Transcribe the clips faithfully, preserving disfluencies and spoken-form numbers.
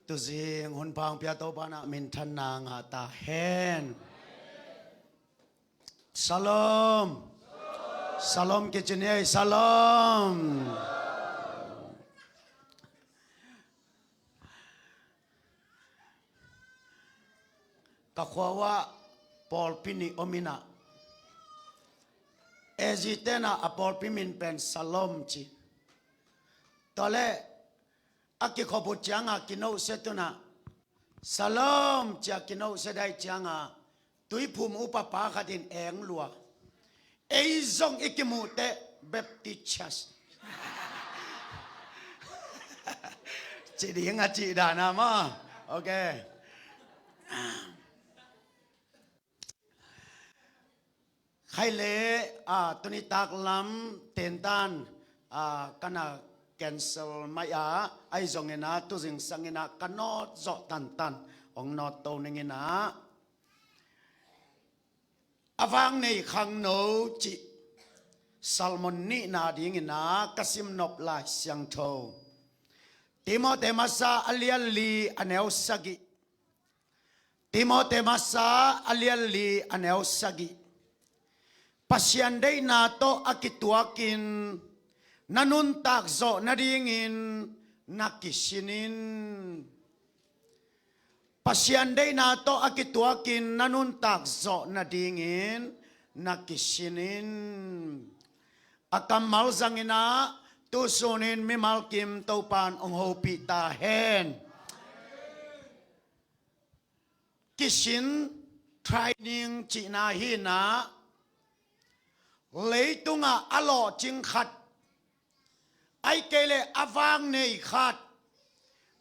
Tuzing hun pha hong pia Topa in ah minthanna ngah ta hen. Shalom. Shalom kici ni ei, shalom. Ka khua uah pawlpi nih om in ah, A Z te in ah a pawlpi min pen Shalom ci. Tua leh a kikhop uh ciangah kinohsia tu in ah, Shalom ci-a kinohsia daih ciangah Tuiphum upapa khat in eng lua, ei zong i kimuh teh Baptist Church ci ding a cih dan ah maw. Ok. Khaile, ah, tuni taklam tentan, ah, ka na cancel mai a, ahi zongin ah tuzing sangin ah ka nawt zawh tantan hong nawt to ning in ah, a vang nei khangno cih sermon nihna dingin ah ka simnop Lai Siangtho, Timote masa a lian li a neu sagih. Timote masa a lian li a neu sagih. Pasian deihna tawh a kituakin na nuntak zawh nadingin na kisin in. Pasian deihna tawh a kituakin na nuntak zawh nadingin na kisin in. A kammal zangin ah tusunin mimal kim Topan hong hopih ta hen. Kisin, training cihna hi in ah, leitungah a lawhcing khat, ahih kei leh a vang nei khat,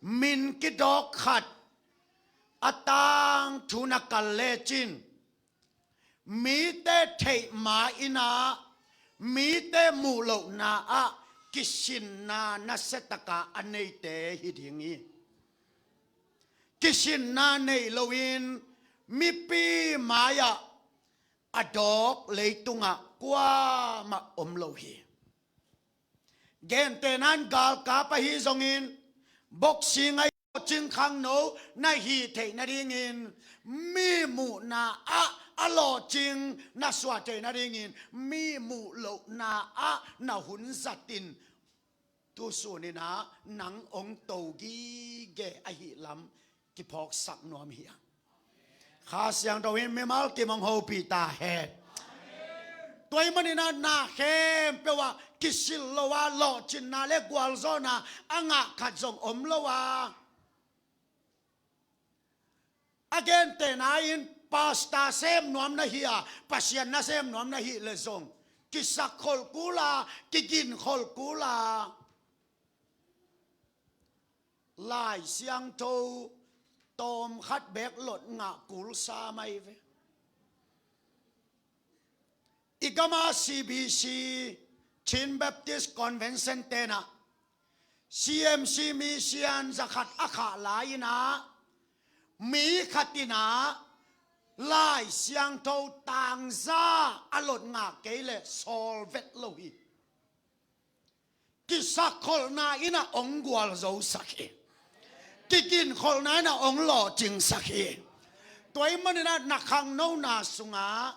min kidawk khat, a tangthu na kal lecin, mite theih ma in ah, mite muh lohna ah kisinna nasia taka a neite hi ding hi. Kisinna nei loin mipi mai-ah a dawk leitungah kuamah om lo hi. Gentehna in galkap ahi zongin, boxing ahi lawhcing khangno na hih theih nadingin, mi muhna ah a lawhcing na suah theih nadingin, mi muh lohna ah na hun zat in, tusunin ah nang hong to gige ahih lam kiphawksak nuam hi a. Kha Siangtho in mimal kim hong hopih ta hen. Tua ahih manin ah na khempeuh ah kisil lo a, lawhcinna le gualzawhna a ngah khat zong om lo a. A gentehna in pastor sem nuam na hi a, Pasian na sem nuam na hih leh zong, kisakkholh kul a, kiginkholh kul a, Lai Siangtho tawm khat beek lot ngah kul sa mai ve. I gam a C B C, Chin Baptist Convention te in ah, C M C mi sian za khat a khah lai in ah, mi khat in ah Lai Siangtho tangza a lot ngah kei leh sawl vet lo hi. Kisakkholhna in ah hong gualzosak hi. Kiginkholhna in ah hong lawhcingsak hi. Tua ahih manin ah na khangnona sungah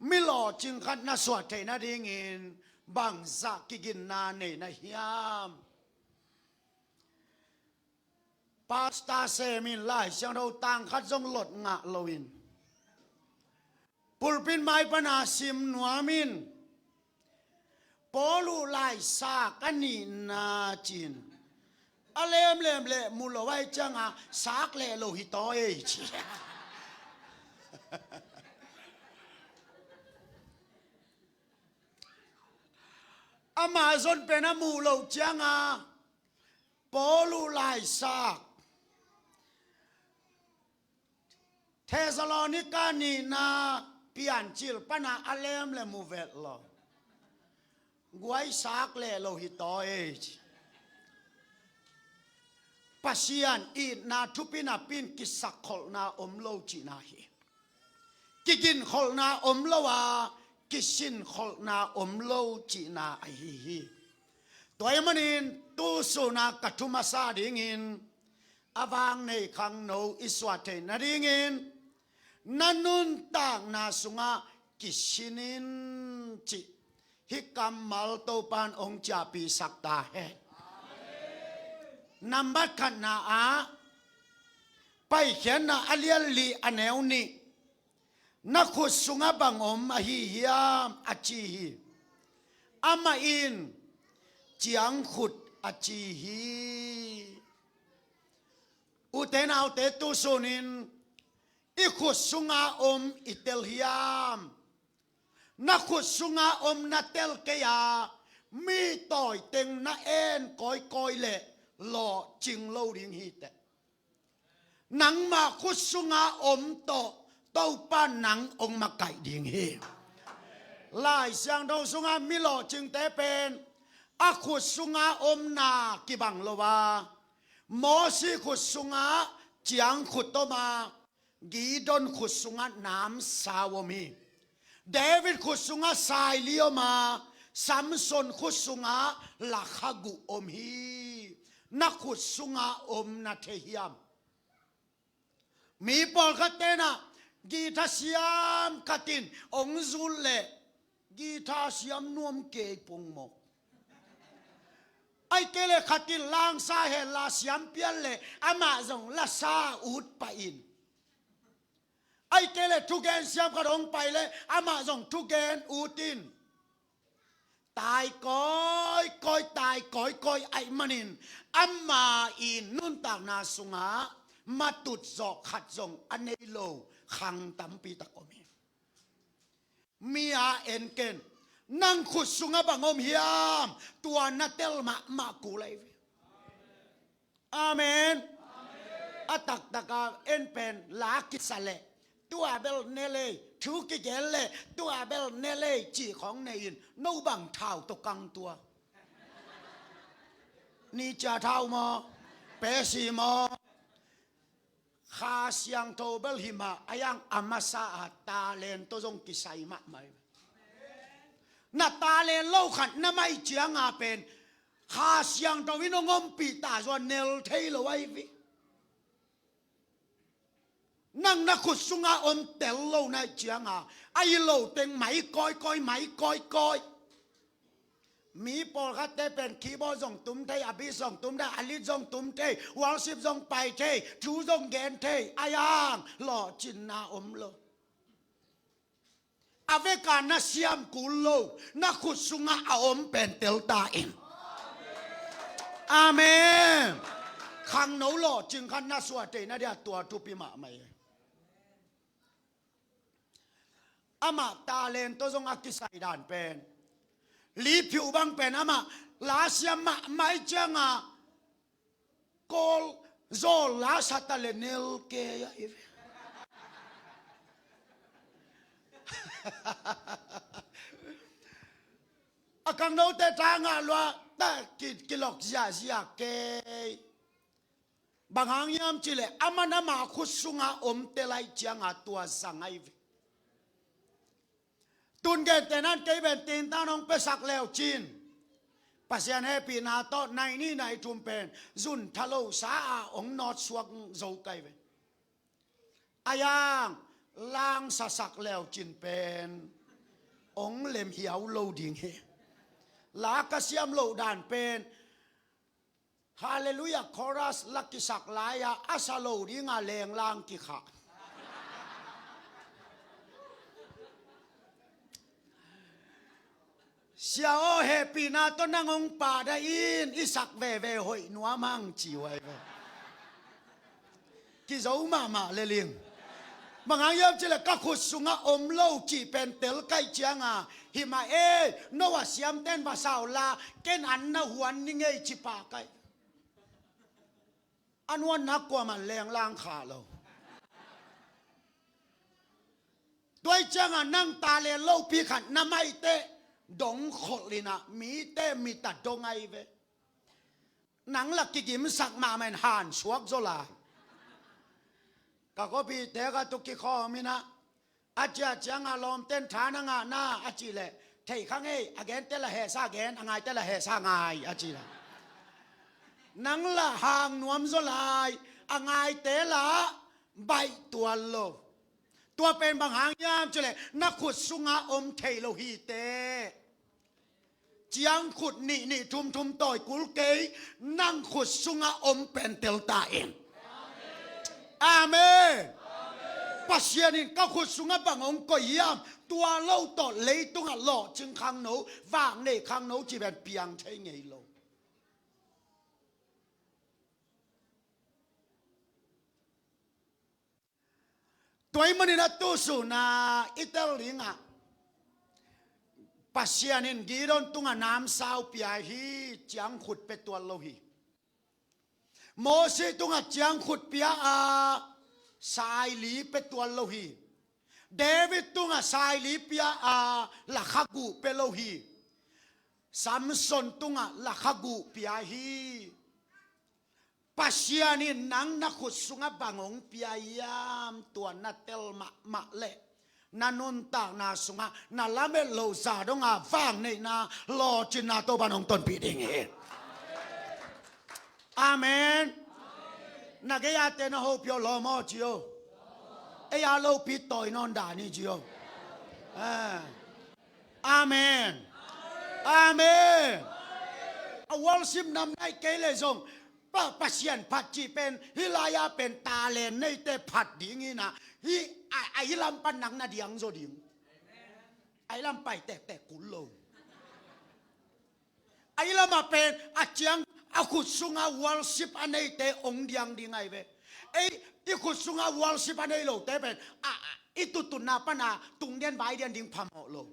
mi lawhcing khat na suah theih nadingin bangzah kiginna nei na hiam? Pastor sem in Lai Siangtho tang khat zong lot ngah loin, pulpit mai pana sim nuam in, Paul uh laisak a nihna ci-in a lemlem leh mu lo ahih ciangah sak leh lo hi taw ei ci. Amah zon pen a muh loh ciangah Paul uh laisak, Thessalonika nihna Piancil pana a lemlem mu vet lo. Guaisak leh lo hi taw ei ci. Pasian itna thupi napi in kisakkholhna om lo cihna hi. Kiginkholhna om lo a, kisinkholhna om lo cihna ahi hi. Tua ahih manin tusun a ka thu masa dingin a vang nei khangno i suah theih nadingin na nuntakna sungah kisin in cih hih kammal Topan hong ciahpihsak ta hen. Nambat khatna ah Paikhiatna a lian li a neu nih, na khut sungah bang om ahi hiam a ci hi. Amah in ciangkhut a ci hi. Ute naute, tu sunin i khut sunga om i tel hiam? Na khut sunga om na tel kei a, mi tawiteng na en kawikawi leh lawhcing lo ding hi teh. Nangmah khut sunga om tawh Topa nang hong makaih ding hi. Lai Siangtho sunga mi lawhcingte pen a khut sunga omna kibang lo a, Mosi khut sungah ciangkhut om a, Gideon khut sungah namsau om hi. David khut sungah saili om a, Samson khut sungah lakhaguh om hi. Na khut sungah om na thei hiam? Mi pawlkhat tenah guitar siam khat in hong zut leh guitar siam nuam kei pong maw? Ahih kei leh khat in langsa hella siam pian leh amah zong lasa ut pah in. Ahih kei leh thugen siam khat hong pai leh amah zong thugen ut in. Tai kawikawi, tai kawikawi ahih manin ama i nuntakna sungah matut zawh khat zong a nei lo khang tampi tak om hi. Mi a en ken, nang khut sungah bang om hiam? Tua na tel mahmah kul ahi ve. Amen. A taktaka en pen la kisa leh tua bel ne lei, thu kigen leh tua bel ne lei cih khawng nei in, no bang thau tawh kang tua? Ni cia thau maw? Pesi maw? Kha Siangtho bel hi mah a, a yang a masa a talent tawh zong kisai mahmah hi. Na talent lo khat na maih cianga pen Kha Siangtho in hong ompih ta zua nel thei lo ahi ve. Nang na khut sunga om tel lo na hih cianga a hi lo teng mai kawikawi, mai kawikawi. Mi pawlkhatte pen keyboard zong tum thei, a bass zong tum thei, a lead zong tum thei, worship zong pai thei, thu zong gen thei, a yang lawhcinna om lo. A veka na siam kul lo, na khut sungah a om pen tel ta in. Amen. Khangno lawhcing khat na suah theihna dia tua thupi mahmah hi. Amah talent tawh zong a kisai dan pen, Lee Pyu bang pen amah la siam mahmah cianga Kawl zawl la sa ta leh nel kei ahi ve. A khangnote tha ngah lua ta ki, kilok ziahziah kei. Bang hang hiam cih leh aman ama khut sunga om tel ahih cianga tua zang ahi ve. Tun gentehna in kei pen tintan hong piasak leucin, Pasian hehpihna tawh nai nih nai thum pen zun thalo sa a hong nawt suak zo ka hi ve. A yang langsasak leucin pen hong lemhiau lo ding hi. La ka siam loh dan pen Hallelujah chorus la kisak lai-a a sa lo dinga lenglang kikhah. Sia aw, hehpihna tawh nang hong pahdah in, i sak veve hoih nuam hang ci uh ahi ve. Kizo mahmah le ling. Bang hang hiam cih leh ka khut sungah om lo cih pen tel ka hih cianga, hi mah ei, no a siamten va sa uh la, ken an na huan ni ngei ci pah ka hi. A nuanna kuamah lenglang kha lo. Tua hih cianga nang talent lopi khat na maih teh dong kholh in ah, mite mit a dong ahi ve. Nang la kigimsak mahmah in han suak zaw lai. Ka khuapite khat uh kikhawm in ah, a ciah cianga lawmten tha na ngah na a cih leh, thei kha ngei, a gen teh la hehsa gen, a ngai teh la hehsa ngai a ci la. Nang la hang nuam zaw lai. a ngaite lah baih tuan lo. Tua pen bang hang hiam cih leh na khut sungah om thei lo hi teh. Ciangkhut nih nih thum thum tawi kul kei, nang khut sungah om pen tel ta in. Amen. Pasian in ka khut sungah bang hong koih hiam, tua lo tawh leitungah lawhcing khangno, vak nei khangno cih pen piang thei ngei lo. Tua ahih manin a tu sun a i tel dingah Pasian in Gideon tungah namsau pia hi, ciangkhut pia tuan lo hi. Moses tungah ciangkhut pia a, saili pia tuan lo hi. David tungah saili pia a, lakhaguh pia lo hi. Samson tungah lakhaguh pia hi. Pasian in nang na khut sungah bang hong pia hiam, tua na tel mahmah leh na nuntakna sungah na lamet loh zah dongah vak neihna, lawhcinna Topa'n hong tonpih ding hi. Amen. Na gei-ate na hopih aw, lawm aw ci aw. Ei a lopi tawi nawn dah ni ci aw. Ah. Amen. Amen. A worship nam nai kei leh zong Pa, Pasian phat cih pen hih lai-ah pen talent neite phat ding hi na, hih a, a hih lam pan nang na diang zaw ding. A hih lam pai tektek kul lo. A hih lamah pen a ciang a khut sungah worship a neite hong diang ding ahi ve. Ei, i khut sungah worship a nei lote pen a, a, i tututna pana tungdian vaidian ding phamawh lo.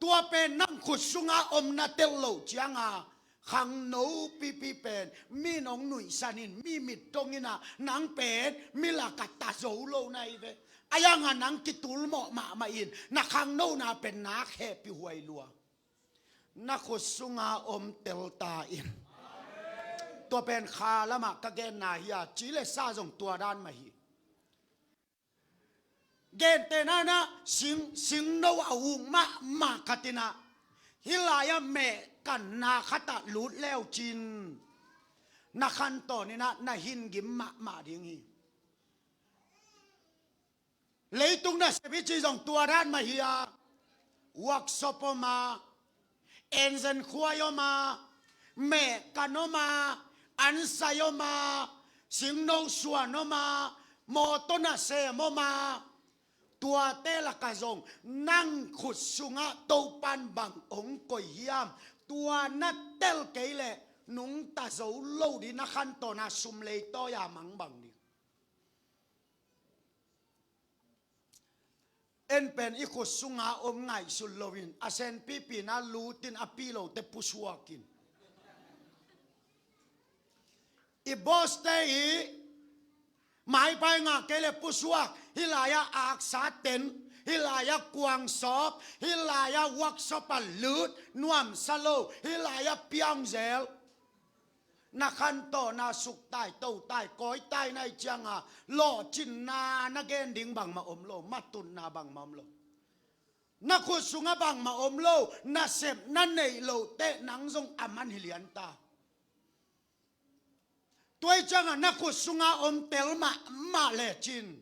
Tua pen nang khut sungah om na tel loh cianga khangno pipi pen mi in hong nuihsan in, mi mit dong in a, nang pen mi lakah ta zo lo na hi ve. A yanga nang kitulmawh mahmah in na khangnona pen nak hehpih huai lua. Na khut sunga om tel ta in. Tua pen kha lamah ka genna hi a, ci le sa zong tua dan mah hi. Gentehna in a sing, singno a uk mahmah khat in a, hih lai-ah mehkanna khatah lut leucin na khantawn in a na hingim mahmah ding hi. Leitung nasep i cih zong tua dan mah hi a, workshop om a, engine khuai om a, mehkan om a, ansai om a, singno suan om a, mawtaw nasem om a, tuate lakah zong nang khut sungah Topa'n bang hong koih hiam, tua na tel kei leh nungta zo lo ding, na khantawn a sum leitawi a mangbang ding. En pen i khut sunga om ngaihsut loin a senpipi in a lut in a pilote pusuak in. I boss-te i maipai ngah kei leh pusuak, hih lai-ah aksa ten, hih lai-ah kuang sawp, hih lai-ah workshop ah lut, nuamsa lo, hih lai-ah piang zel. Na khantawn a suktai, totai, kawitai na hih cianga lawhcinna na gen ding bangmah om lo, matutna bangmah om lo. Na khut sungah bangmah om lo, nasep na neih loh teh nang zong a man hi lian ta. Tua hih cianga na khut sunga om tel mahmah lecin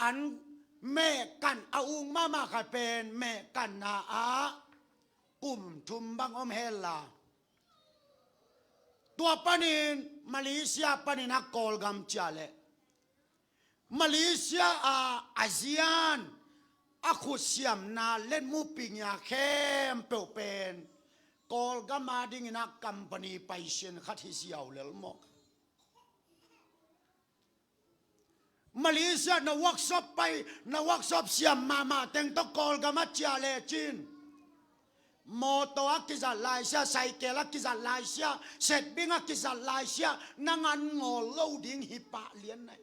an mehkan a uk mahmah khat pen mehkanna ah kum thum bang om hela. Tua panin Malaysia panin a Kawlgam ciah leh Malaysia a, a zian a khutsiamna letmupi ngia khempeuh pen Kawlgam a dingin a company paisian khat hi ziau lel maw? Malaysia na workshop pai, na workshop siam mahmah teng tawh Kawlgam a ciah lecin mawtaw a kizat laisia, saikel a kizat laisia, setbing a kizat laisia, nang an ngawl lo ding hi pah lian nai.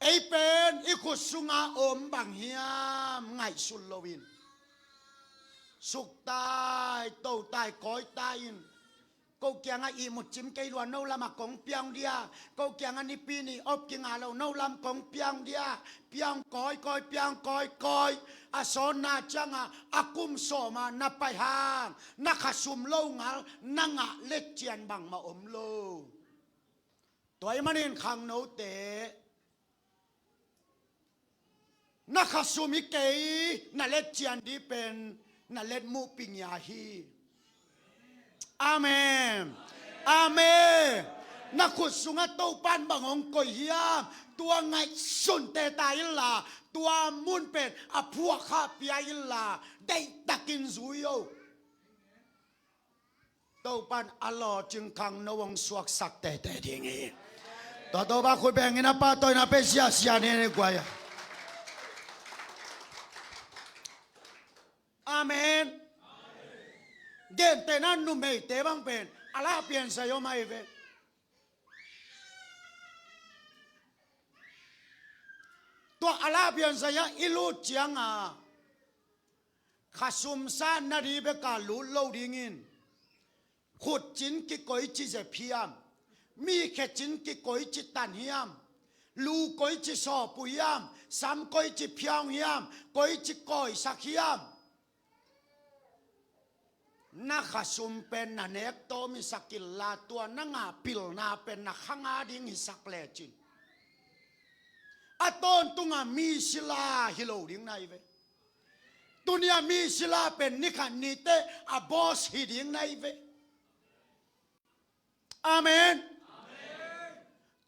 Ei pen i khut sunga om bang hiam ngaihsun loin suktai, totai, kawitai in Ko kiangah ihmut cim kei lua, no lamah kong piang dia. Ko kiangah nipi ni op kingah lo, no lam kong piang dia. Piang kawikawi, piang kawikawi. A sawnna ciangah a kum sawmah na pai hang, na khasum lo ngal na ngah letcian bangmah om lo. Tua ahih manin khangnote, na khasum hi kei, na letcian ding pen na letmuh pingia hi. Amen. Amen. Na khut sungah Topan bang hong koih hiam, tua ngaihsun teta inla, tua mun pen a phuakkha pia inla, deihtakin zui o. Topan a lawhcing khangno hong suaksak tete ding hi. Tua Topa khut bengin a pahtawina pe siasia ni ni guai a. Amen. Gentehna numeite bang pen a la piansa i om ahi ve. Tua a la piansa i a i lut cianga khasum sanna ding beka lut lo dingin, khutcin kikoici zep hiam, mikhiacin kikoici tan hiam, lu koici sawpui hiam, sam koici phiaung hiam, koici kawisak hiam, na khasum pen na nek tawm hisak inla, tua na ngah pilna pen na khang a ding hisak lecin, a tawntunga mi sila hi lo ding na hi ve. Tunia mi sila pen nikhat nite a boss hi ding na hi ve. Amen.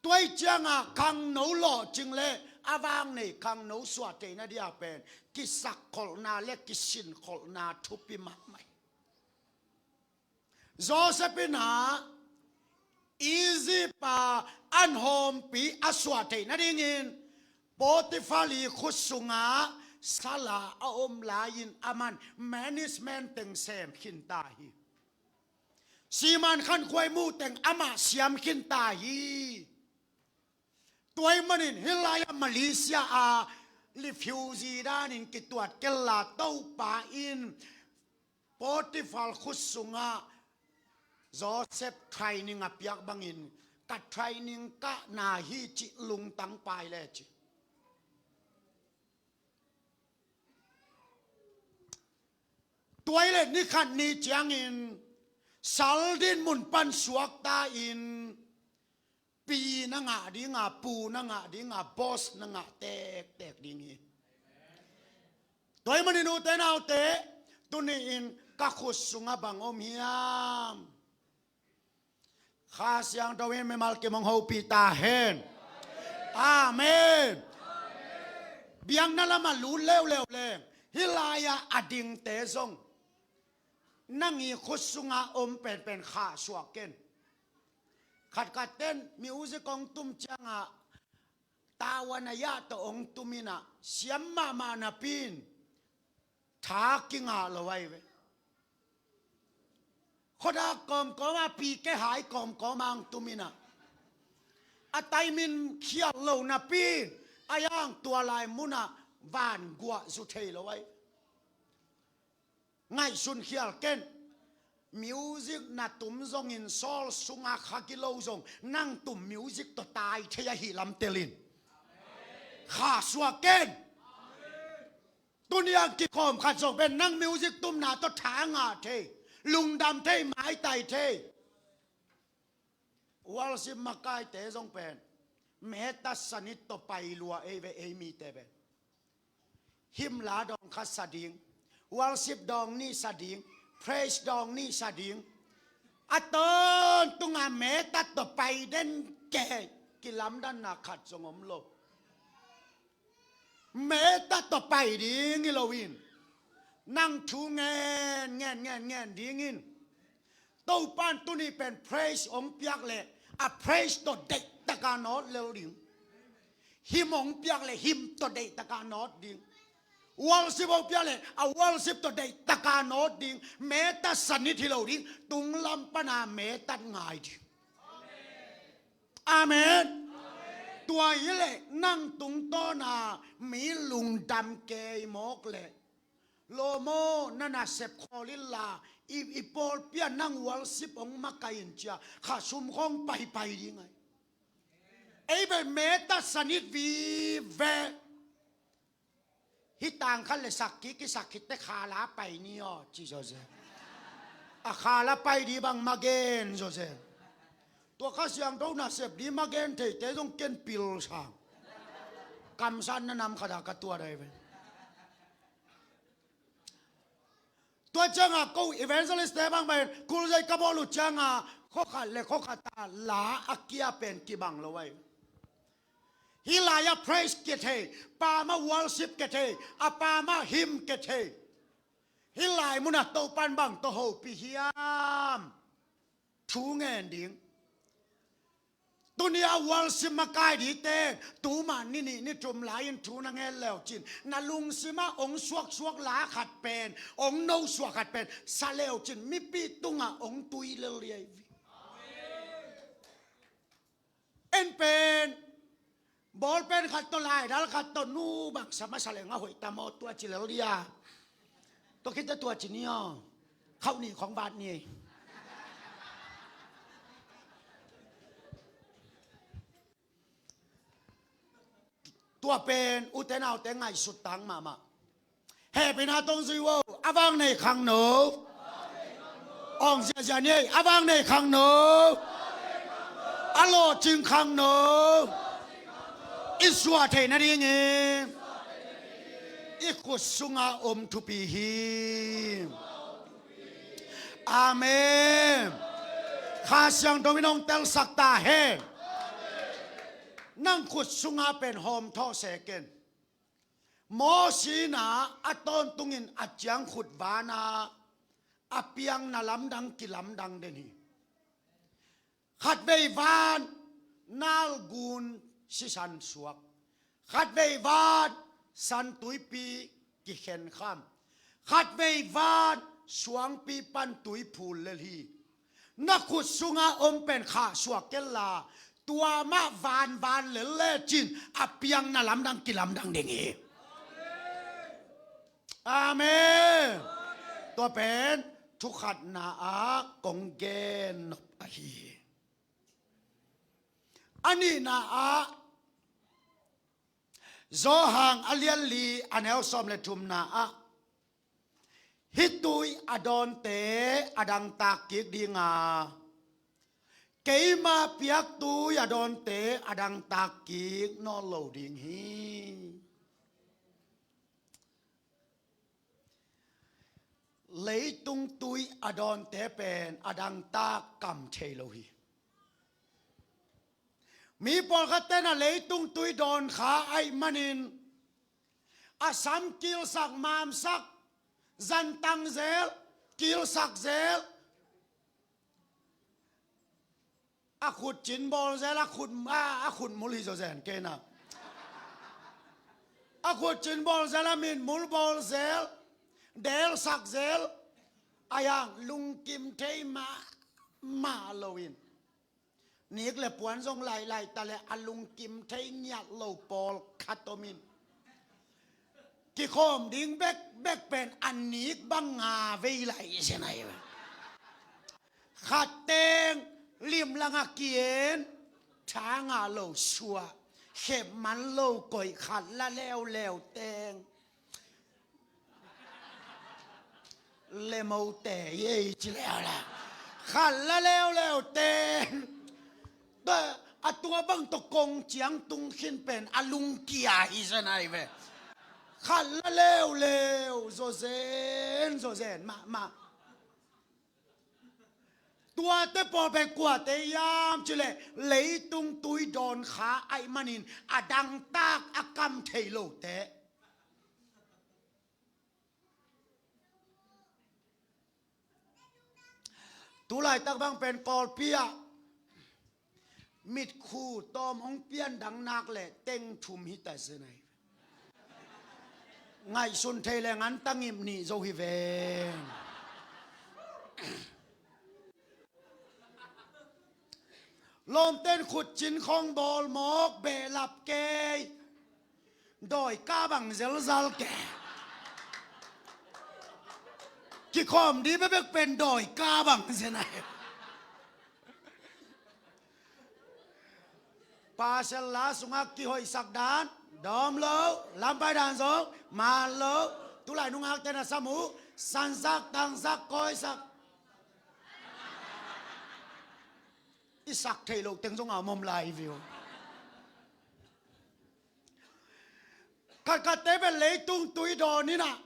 Tua ahih cianga khangno lawhcing le a vang nei khangno suah theihna dia pen kisakkholhna le kisinkholhna thupi mahmah hi. Joseph in a Egypt a an hawmpi a suah theih nadingin Potiphar i khut sungah sala a om lai-in aman management teng sem khinta hi. Siman khankhuai mu teng amah siam khinta hi. Tua ahih manin hih lai-ah Malaysia a refugee danin kituat kei la, Topa in Potiphar khut sungah Joseph training a piak bangin ka training kahna hi cih lungtang pai le ci. Tua ahih leh nikhat ni ciangin sal dinmun pan suakta in pi na ngah dinga, pu na ngah dinga, boss na ngah tektek ding hi. Tua ahih manin ute naute, tuni-in ka khut sungah bang om hiam? Kha Siangtho in mimal kim hong hopih ta hen. Amen. Biakna lamah lut leuleu leng hih lai-ah a dingte zong nang i khut sungah om penpen khahsuah ken. Khatkhatten music hong tum ciangah tavuan a yah tawh hong tum inah siam mahmah napi-in tha kingah lo ahi ve. Khuadak kawmkawma, pike hai kawmkawma hong tum inah a timing khial lo napi-in a yang tua lai munah vanguah zu thei lo ahi. Ngaihsun khial ken. Music na tum zongin sawl sunga kha kilo zong nang tum music tawh tai thei ahih lam telin. Khahsuah ken. Tuni-a kikhawm khat zong pen nang music tumna tawh tha ngah thei, lungdam thei, maitai thei. Worship makaite zong pen mehta sanit tawh pai lua ei ve, ei mite pen. Hymn la dawng khat sa ding, worship dawng nih sa ding, praise dawng nih sa ding. A tawntunga mehta tawh pai den kei, kilamdanna khat zong om lo. Mehta tawh pai ding hi loin nang thu ngen ngen ngen ngen dingin Topa in tuni pen praise hong piak leh a praise tawh deihtaka nawt lel ding. Hymn hong piak leh hymn tawh deihtaka nawt ding. Worship hong piak leh a worship tawh deihtaka nawt ding. Mehta sanit hi lo ding. Tunglam pana mehta ngai ding. Amen. Tua hileh nang tungtawna mi lungdam kei mawk leh Lawm aw, na nasep khawl inla, i, i pawlpi ah nang worship hong makaih in ci-a, kha sum khawng paipai ding ahi. Ei bel meta sanit vive. Hih tang khat le sak kik, kisak khit teh kha la pai ni aw, ci zawzen. A kha la pai ding bang magen zawzen. Tua Kha Siangtho nasep ding magen theite zong ken pil sang. Kamsang na nam khat ah ka tuat ahi ve. Tua ciangah ko evangelist te bang pen, kulzei ka bawl uh ciangah, khua khat le khua khat ah la a kia pen kibang lo ahi. Hih lai-ah praise kia thei, pa mah worship kia thei, a pa mah hymn kia thei. Hih lai munah Topan bang tawh hopih hiam? Thu ngen ding. Tuni-a worship makai dingte, tuma ni nih ni thum lai-in thu na ngen leucin, na lungsimah hong suaksuak la khat pen, hong nosuah khat pen sa leucin, mipi tungah hong tui lel ding ahi. En pen, ball pen khat tawh, laidal khat tawh, nu bang sa masa leng a hoih tam aw, tua ci lel ding a. Tua khit teh tua ci ni aw. Khauh nih khawng vat ni. Tua pen ute naute ngaihsut tang mahmah. Hehpihna tawh hong zui un. A vang nei khangno. Awng ziahziah ni ei, a vang nei khangno. A lawhcing khangno. I suah theih nadingin i khut sungah om thupi hi. Amen. Kha Siangtho in hong telsak ta hen. Nang khut sungah pen hawm thawh se ken. Moses in ah a tawntungin a ciangkhut van ah a piang na lamdang kilamdang den hi. Khatvei van nalgun sisan suak. Khatvei van san tuipi kikhenkham. Khatvei van suangpi pan tui phul lel hi. Na khut sungah om pen khahsuah kenla, tua mah vanvan lel lecin a piang na lamdang kilamdang ding hi. Amen. Tua pen thukhatna ah kong gen nop ahi. A nihna ah Johan a lian li a neu sawm le thumna ah, hih tui a dawnte a dangtak kik ding a, keima piak tui a dawnte a dangtak kik nawn lo ding hi. Leitung tui a dawnte pen a dangtak kam thei lo hi. Mi pawlkhatte in ah leitung tui dawnkha ahih manin a sam kilsak, mamsak, zantang zel, kilsak zel. A khutcin bawl zel, a khut, a, a khutmul hi zawzen kei na. A khutcin bawl zel, a mitmul bawl zel, delsak zel. A yang lungkim thei mahmah loin, nik le puan zong lailai ta le a lungkim thei ngiat lo pawlkhat om in, kikhawm ding bekbek pen a nik bang nga vei lai zen ahi ve. Khat teng limlang a kien, tha ngah lo suah, khep man lo koih, khat la leuleu teng le mote ei ci leuleu. Khat la leuleu teng, tua, a tua bang tawh kong ciang tung khin pen a lungkia hi zen ahi ve. Khat la leuleu zawzen zawzen mahmah. Tuate pawl pen kuate hiam cih leh leitung tui dawnkha ahih manin a dangtak a kam thei lote. Tu laitak bang pen Kawlpi ah mitkhu tawm hong pian dang nak leh teng thum hi ta zen ahi. Ngaihsun thei leng an tangip nih zo hi ven. Lawmten khutcin khawng bawl mawk, behlap kei. Dawi ka bang zelzal ke. Kikhawm ding bekbek pen dawi ka bang zen a hi. Pasal la sungah kihoihsak dan dawm lo, lampai dan zong man lo. Tulai nungakte na sam uh, sansak, tangsak, kawisak. I sak theih loh teng zong a om om lai hi ve uh. Khatkhatte pen leitung tui dawn in ah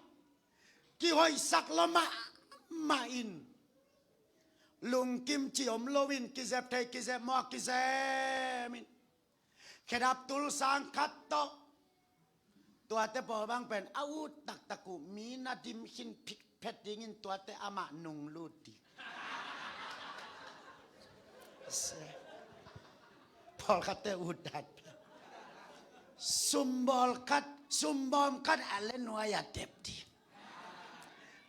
kihoihsak lo mahmah in, lungkim cih om loin kizep thei, kizep mawk, kizem in, khedap tul sang khat tawh. Tuate pawl bang pen a ut taktak uh, mi na dim khin phikphet dingin tuate amah nunglut ding. Pawlkhatte ut dan pen sumbawl khat, sumbawm khat a le nuai a tep ding.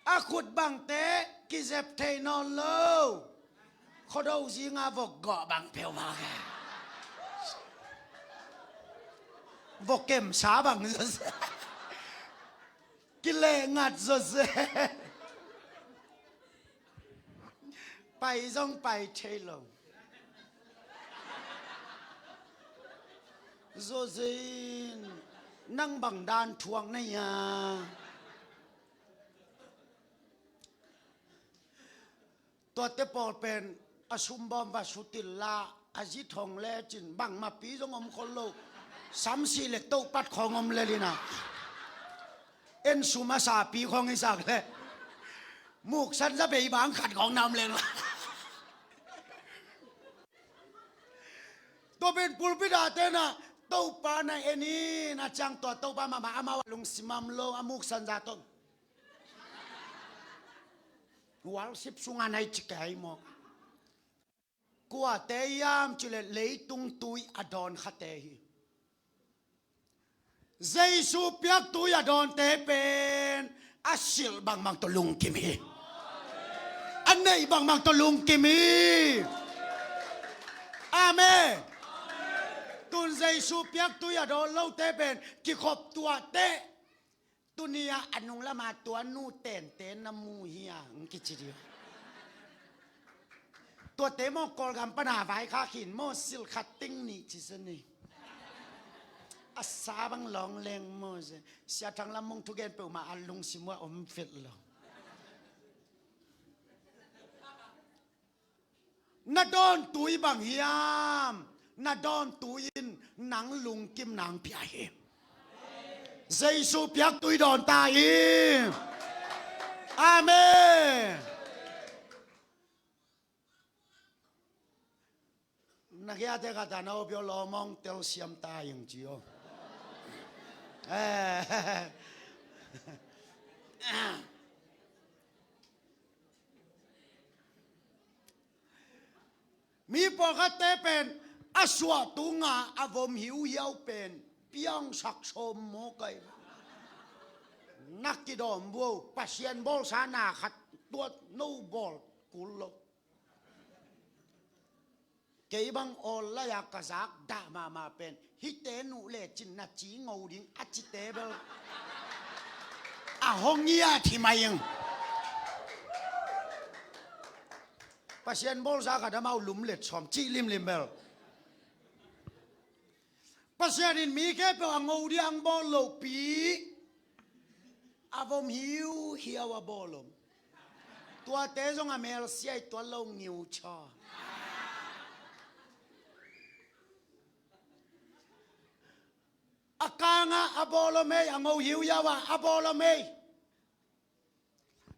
A khut bangte kizep thei nawn lo. Khuado zinga vok gawh bang peuhmah, vok kemsa bang zawzen. Kileh ngat zawzen. Pai zong pai thei lo. Zawzen, nang bang dan thuak na hia? Tuate pawl pen a sumbawm va sut inla, a zi thong lecin bangmahpi zong om khol lo. Samsih le tohpat khawng om lel in ah, en sum a sapi khawng i sak le, muksan za bei bang khat khawng na om lel. Tua pen pulpit ah te na, Topa na en in a ciang tua Topa mahmah, amau a lungsim a om lo, a muksan za tawh. Worship sungah na i ci kei maw? Kuate hiam cih leh leitung tui a dawn khate hi. Jesu piak tui a dawnte pen a silh bangbang tawh lungkim hi. A neih bangbang tawh lungkim hi. Amen. Tun Jesu piak tui a dawn lote pen kikhop tuate. Tuni-ah a nunglama tua nu tenten na mu hi a, hong kici dih. Tuate maw Kawlgam pana vaikhak hi in maw, silh khat teng nih ci zen hi. A sa bang lawng leng maw zen. Sia Thang Lam Mung thugen peuhmah a lungsim uh a om vet lo. Na dawn tui bang hiam? Na dawn tui in nang lungkim nang pia hi. Jesu piak tui dawn ta hi. Amen. Na khiate khat a na opio lawmawng telsiam ta ing ci aw. Eh. Mi pawlkhatte pen a suah tungah a vom hiuhiau pen piangsak sawm maw kai. Na kidawm buau, Pasian bawlsa na khat tuat no bawl kul lo. Kei bang awl lai-a ka zak dah mahmah pen hihte nuh lecin na ci ngo ding a cite bel a hong ngiat hi mai ing. Pasian bawlsa khat amau lumlet sawm cih limlim bel. Pasian in mi khempeuh a ngo ding a hong bawl lohpi, a vom hiuhiau a bawl om. Tuate zong a melsiai tuan lo ngiu chaw. A kangah a bawl om ei, a ngo hiuhiau ah a bawl om ei.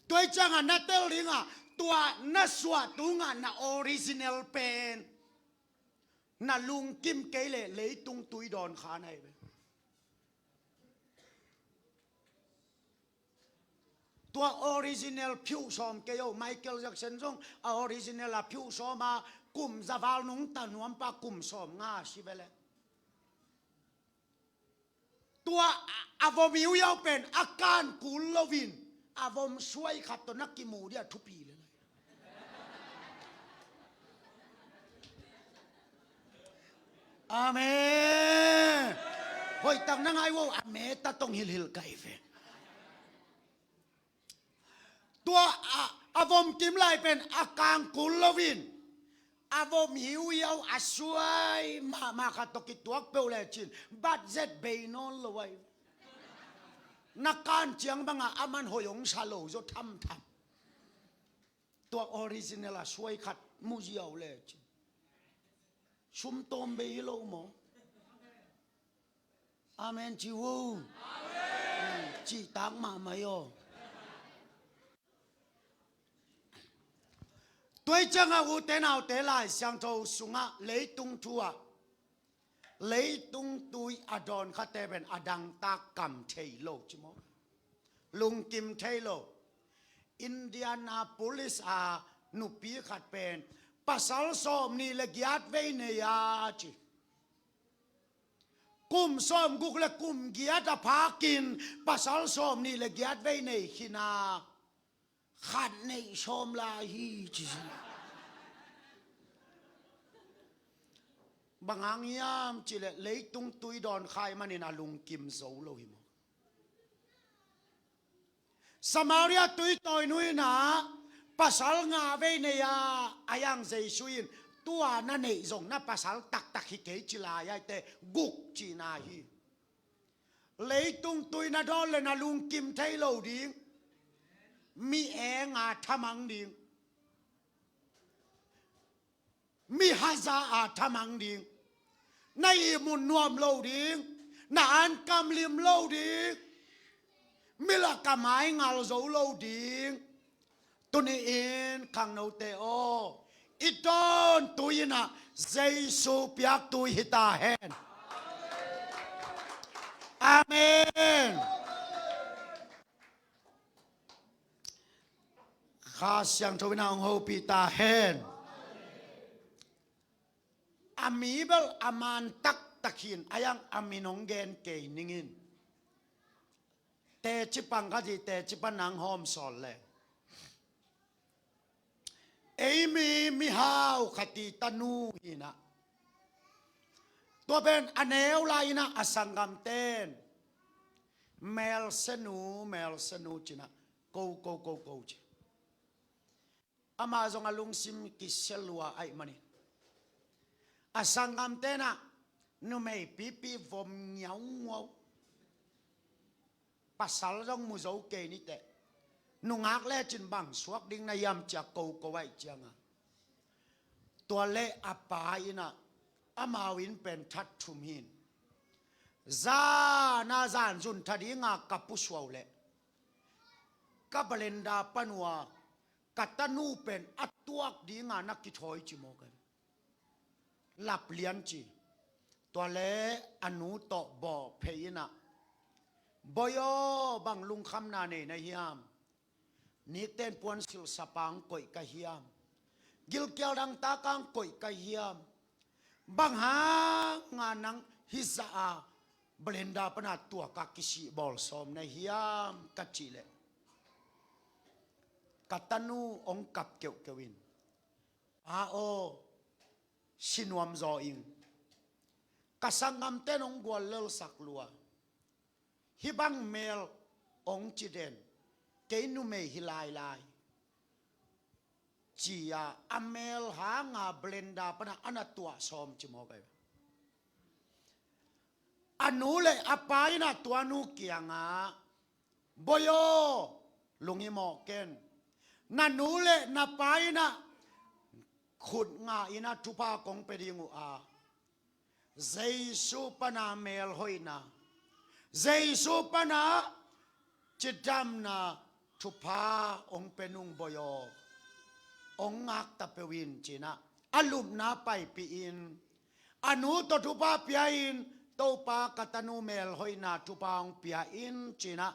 Tua i ciangah na tel dingah tua na suah tungah na original pen na lungkim kei leh leitung tui dawn kha na hi ve. Tua original phiuh sawm kei o, Michael Jackson zong a original a phiuh sawm a, kum za val nungta nuampa kum sawm nga a si ve leh. Tua a, a vom hiuhiau pen a kan kul loin a vom suai khat tawh na kimu dih a thupi lel. Amen. Hoihtak na ngai uh a, meta tong hilhilh kai ve. Tua a, a vom kim lai pen a kangkul loin a vom hiuhiau a suai mahmah khat tawh kituak peuh lecin budget bei nawn lo ahi. Na kan ciang bangah a man hoih hong sa lo zaw thamtham. Tua original a suai khat mu ziau lecin sum tawm bei hi lo maw? Amen ci vo. Cihtak mahmah aw. Tua hi ciangah ute naute Lai Siangtho sungah leitung thu ah leitung tui a dawn khate pen a dangtak kam thei lo ci maw? Lungkim thei lo. Indianapolis a nupi khat pen pasal sawmnih le giat vei nei a ci. Kum sawmguk le kum giat a phakin pasal sawmnih le giat vei nei khin a khat neih sawm lai hi ci. Bang hang hiam cihleh leitung tui dawn kha ahih manin a lungkim zo lo hi maw? Samaria tuitawi nu in ah pasal nga vei nei a, a yang Jesu in tua na neih zong na pasal taktak hi kei ci lai a, eite guk cihna hi. Leitung tui na dawn le na lungkim thei lo ding. Mi eng a thamang ding. Mi haza a thamang ding. Na ihmut nuam lo ding. Na ankam lim lo ding. Mi lak a mai ngal zo lo ding. Tuni-in khangnote aw, i dawntui in ah Jesu piaktui hi ta hen. Amen. Kha Siangtho in ah hong hopih ta hen. A mi bel a man taktak hi in, a yang a min hong gen kei ning in. Teci pang khat hi, teci pan nang hawm sawl le. Ei mi mihau khat i tanu hi in ah. Tua pen a neu lai in ah a sanggamten. Melse nu, melse nu ci in ah. Ko, ko, ko, ko ci. Amah zong a lungsim kisia lua ahih manin. A sanggamten ah numei pipi vom ngiaunguau. Pasal zong mu zo kei ni teh. Nungak lecin bang suak ding na hiam ci a koko ahih ciangin. Tua leh a pa in ah amau inn pen that thum hi in. Zan a zan zun tha ding a ka pusuau leh ka belenda pan uh a ka tanu pen a tuak ding a na kithawi ci maw ka. Lap lian ci. Tua leh a nu tawh bawh phei in ah. Bawi aw, bang lungkhamna nei na hiam? Nikten puansilh sapa hong koih ka hiam? Gilkial dangtak hong koih ka hiam? Bang hang a nang hih zah a belenda pan a tuak a kisih bawl sawm na hiam ka cih leh. Ka tanu hong kap keuhkeuh in. A aw, si nuam zaw ing. Ka sanggamten hong guallelsak lua. Hih bang mel hong ci den. Kei numei hi lailai. Ci a a mel hang a belenda pan a na tuah sawm ci maw ka. A nu le a pa in ah tua nu kiangah, Bawi aw, lunghimawh ken. Na nu le na pa in ah khut ngah in ah thupha kong pia ding uh a, Jesu pan a melhoihna, Jesu pan a cidamna thupha hong pia nung bawi aw. Hong ngak ta peuh in ci in ah a lupna paipih in. A nu tawh thupha pia in, Topa ka tanu melhoihna thupha hong pia in ci in ah.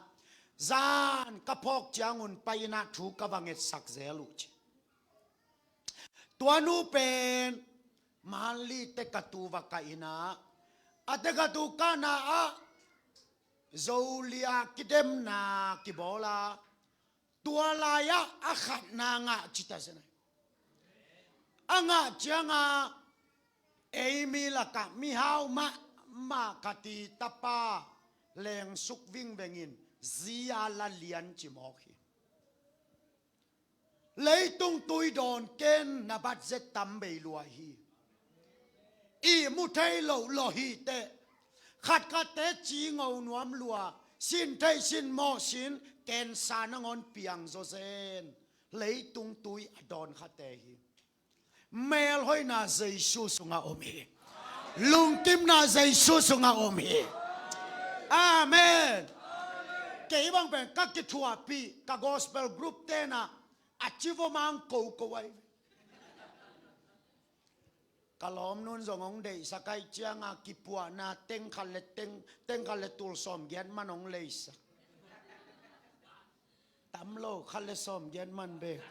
Zan ka phawk ciangun pai in ah thu ka va ngetsak zel uh ci. Tua nu pen Manli tekatu va kah in ah. A tekatu kahna ah Zo li a kidemna kibawl a. Tua lai-ah a khatna ngah ci ta zen. A ngah ciangah ei mi lakah mihau mahmah khat i tapa lengsuk vingveng in zi a la lian ci mawk hi. Leitung tui dawn ken na budget tam bei lua hi. Ihmu thei loh lawh hi teh. Khatkhatte cingo nuam lua, sin thei sin mawh sin, kensa nangawn piang zawzen. Leitung tui a dawn khate hi. Melhoihna Jesu sungah om hi. Lungkimna Jesu sungah om hi. Amen. Kei bang pen ka kithuahpih ka gospel group tenah a ci vomang koko ai. Ka lawmnun zong hong deihsak ai cianga kipuahna tengkhat le teng, tengkhat le tul sawmgiat man hong leisak. Tam lo khat le sawmgiat man bek.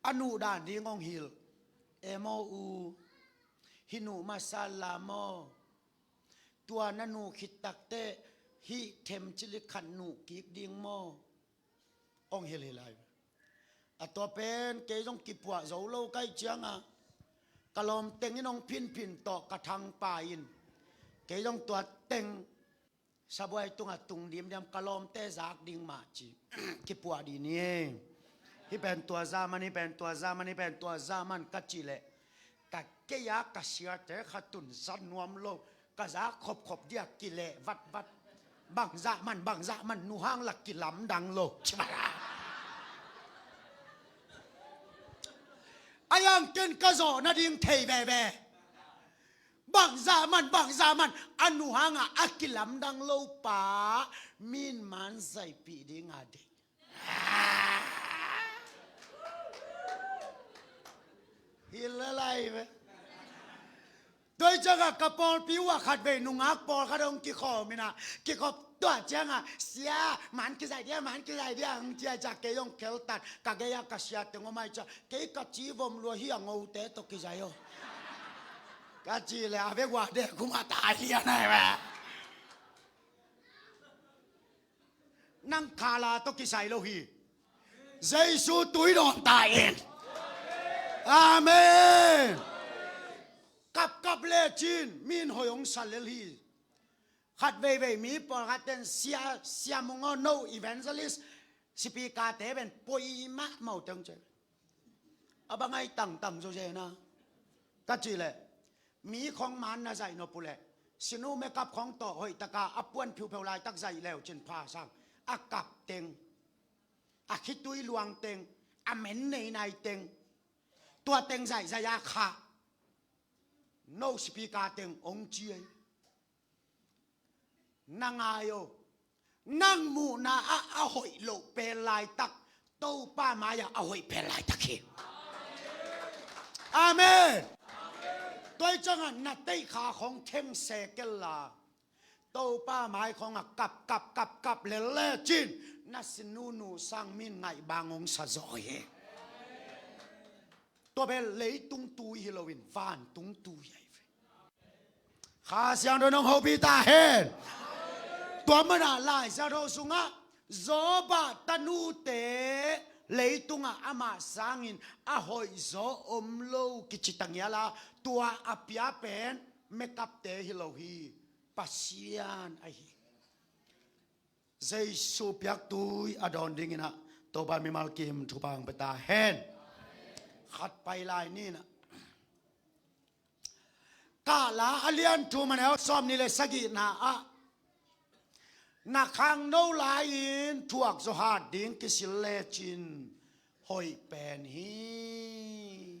A nuh dan ding hong hilh. E maw u, hih nuh masa la maw? Tua na nuh khit takteh hih themcili khat nuh kik ding maw? Hong hilh hi lai. A tua pen kei zong kipuah zo lo ka hih cianga ka lawm teng in hong phinphin tawh ka thangpa in kei zong tua teng sabuai tungah tung dimdiam ka lawmte zak ding mah ci. Kipuah dih ni. Hih pen tua zah man, hih pen tua zah man, hih pen tua zah man ka cih leh ka kei a ka siate khat un zat nuam lo. Ka zak khopkhop dia kileh vatvat. Bangzah man, bangzah man, nu hang la kilamdang lo. A yang ken ka zawh nading thei veve. Bangzah man, bangzah man, a nu hangah a kilamdang lo pa min man zaipih dinga deih. Hi lalai ve. Tua ciangah ka pawlpi uh ah khatvei nungak pawlkhat hong kikhawm inah kikhop tuah ciangah sia man kizaih dia, man kizaih dia hong ciah ciah kei hong kheltan ka gei ah ka sia teng om ai ciah kei ka ci vom lua hi a ngote tawh kizaih aw. Ka ci le a vek ua dek khum a tai lian ai ve. Nang khala tawh kisai lo hi. Jesu tui dawn ta in. Amen. Kapkap lecin min hoi hong sa lel hi. Khat veivei mi pawlkhat ten sia, sia mung aw no evangelist sipikate ven poi mahmah uh teng ce. A bangai tangtang zawzen a ka cih leh mi khong man na zaih nop uh leh sinu mekap khong tawh hoihtaka a puan phiupheu laitak zaih leu cin pha sang a kap teng a khitui luang teng a men neinai teng tua teng zaihzaih a khah no sipika teng ong ciai. Na ngai o, nang muhna ah a hoih loh pen laitak Topa mai-ah a hoih pen laitak hi. Amen. Tua hi ciangah na teihkha khong kheng se kella Topa mai khongah kap kap kap kap lel lecin na sinunu sang min ngaih bang hong sa zaw hi. Tua bel leitung tui hi loin vantung tui ahi ve. Kha Siangtho in hong hopih ta hen. Tua manah Lai Siangtho sungah Job tanute leitungah amah sangin a hoihzaw om lo kici tangiala tua a pia pen mekapte hi lo hi. Pasian ahi. Jesu piaktui a dawn dinginah Topa mimal kim thupha hong pia ta hen. Khat pai lai ninah Kahla a lian thum a neu sawm nih le sagihna ah na khangno lai-in thuak zaw hat ding kisil lecin hoih pen hi.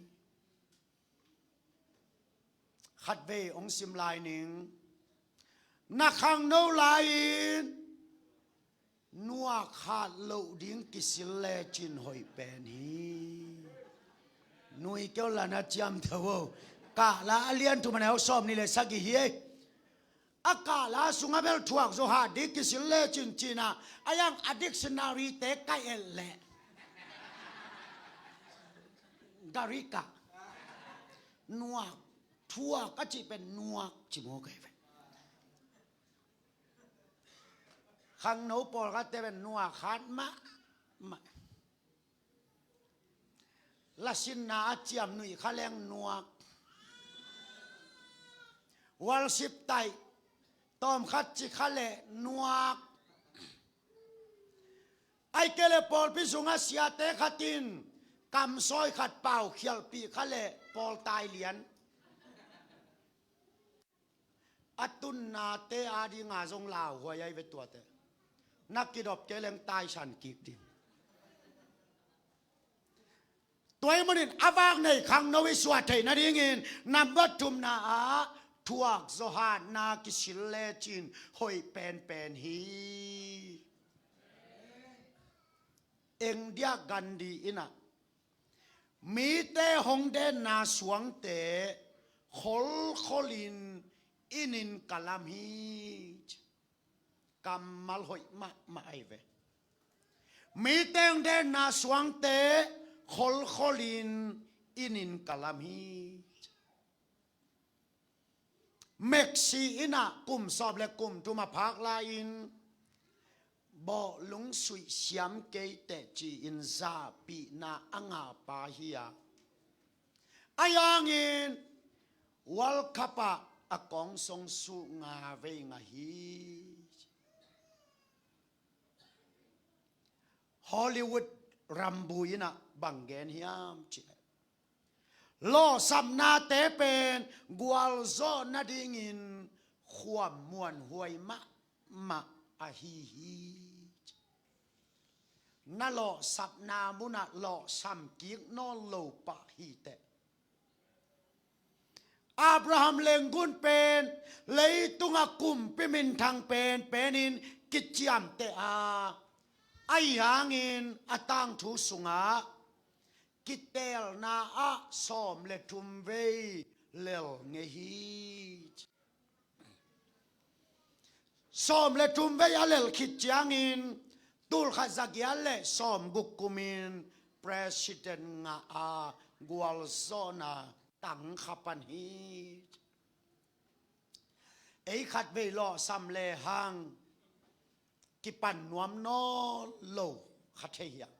Khatvei hong sim lai ning. Na khangno lai-in nuak hat loh ding kisil lecin hoih pen hi. Nui keu la na ciamtho o. Kahla a lian thum a neu sawm nih le sagih hi ei. A kahla sungah bel thuak zaw hat ding kisil lecin cinah a yang a dictionary te ka et leh Garikah nuak thuak a cih pen nuak ci maw kei ve. Khangno pawlkhatte pen nuak hat mahmah. Lasinna a ciam nuih kha leng nuak. Worship taih tawmkhat ci kha leh nuak. A Kei le pawlpi sungah siate khat in kamsawi khat pau khialhpih kha leh pawl tai lian. A tunnate adinga zong lauhuai ahi ve tuate. Na kidop kei leng taisan kik ding. Tua ahih manin a vak nei khangno i suah theih nadingin number thumna ah thuak zawhatna kisil lecin hoih penpen hi. India Gandhi in ah mite hong denna suangte kholkholin inn in ka lam hi. Kammal hoih mahmah ahi ve. Mite hong denna suangte kholkholin inn in ka lam hi. Meksi in ah kum sawm le kum thum a phak lai-in bawhlung suih siam kei teh ci-in zahpihna a ngahpa hi a, ahi hangin World Cup ah a kawngsong suh nga vei ngah hi. Hollywood rambu in ah bang gen hiam cih leh lawhsapnate pen gualzawh nadingin khuam muanhuai mahmah ahi hi. Na lawhsapna munah lawhsam kik nawn lo pah hi teh. Abraham Lincoln pen leitungah kumpi minthang penpenin kiciamteh a, ahi hangin a tangthu sungah kiteelna ah sawm le thum vei lel ngei hi. Sawm le thum vei a lel khit ciangin tulkhat zagiat le sawm guk kumin president ngah a, gualzawhna tang kha pan hi. Ei khat vei lawhsam lehang kipan nuam nawn lo kha thei hiam?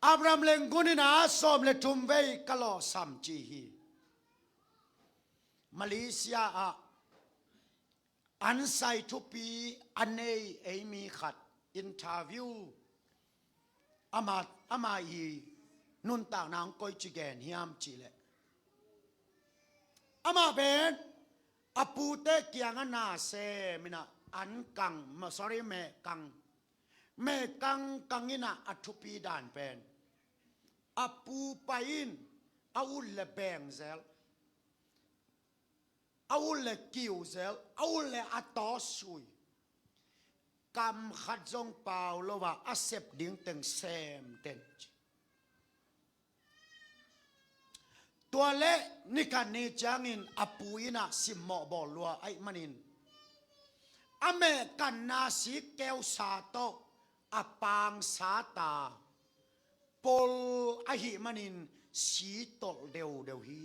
Abraham Lincoln in ah sawm le thum vei ka lawhsam ci hi. Malaysia ah ansai thupi a nei ei mi khat interview, ama, ama i nuntakna hong koici gen hiam cih leh, amah pen a pute kiangah na sem in ah an kang, ma-, sorry, meh kang, meh kang kang in ah a thupi dan pen a pu pai in a ut le beng zel, a ut le kiu zel, a ut le a tawsui, kam khat zong pau lo a, a sep ding teng sem den ci. Tua leh ni khat ni ciangin a pu in ah simmawh bawl lua ahih manin a mehkanna sikkeusa tawh a pangsa ta pol ahih manin si tolh deudeu hi.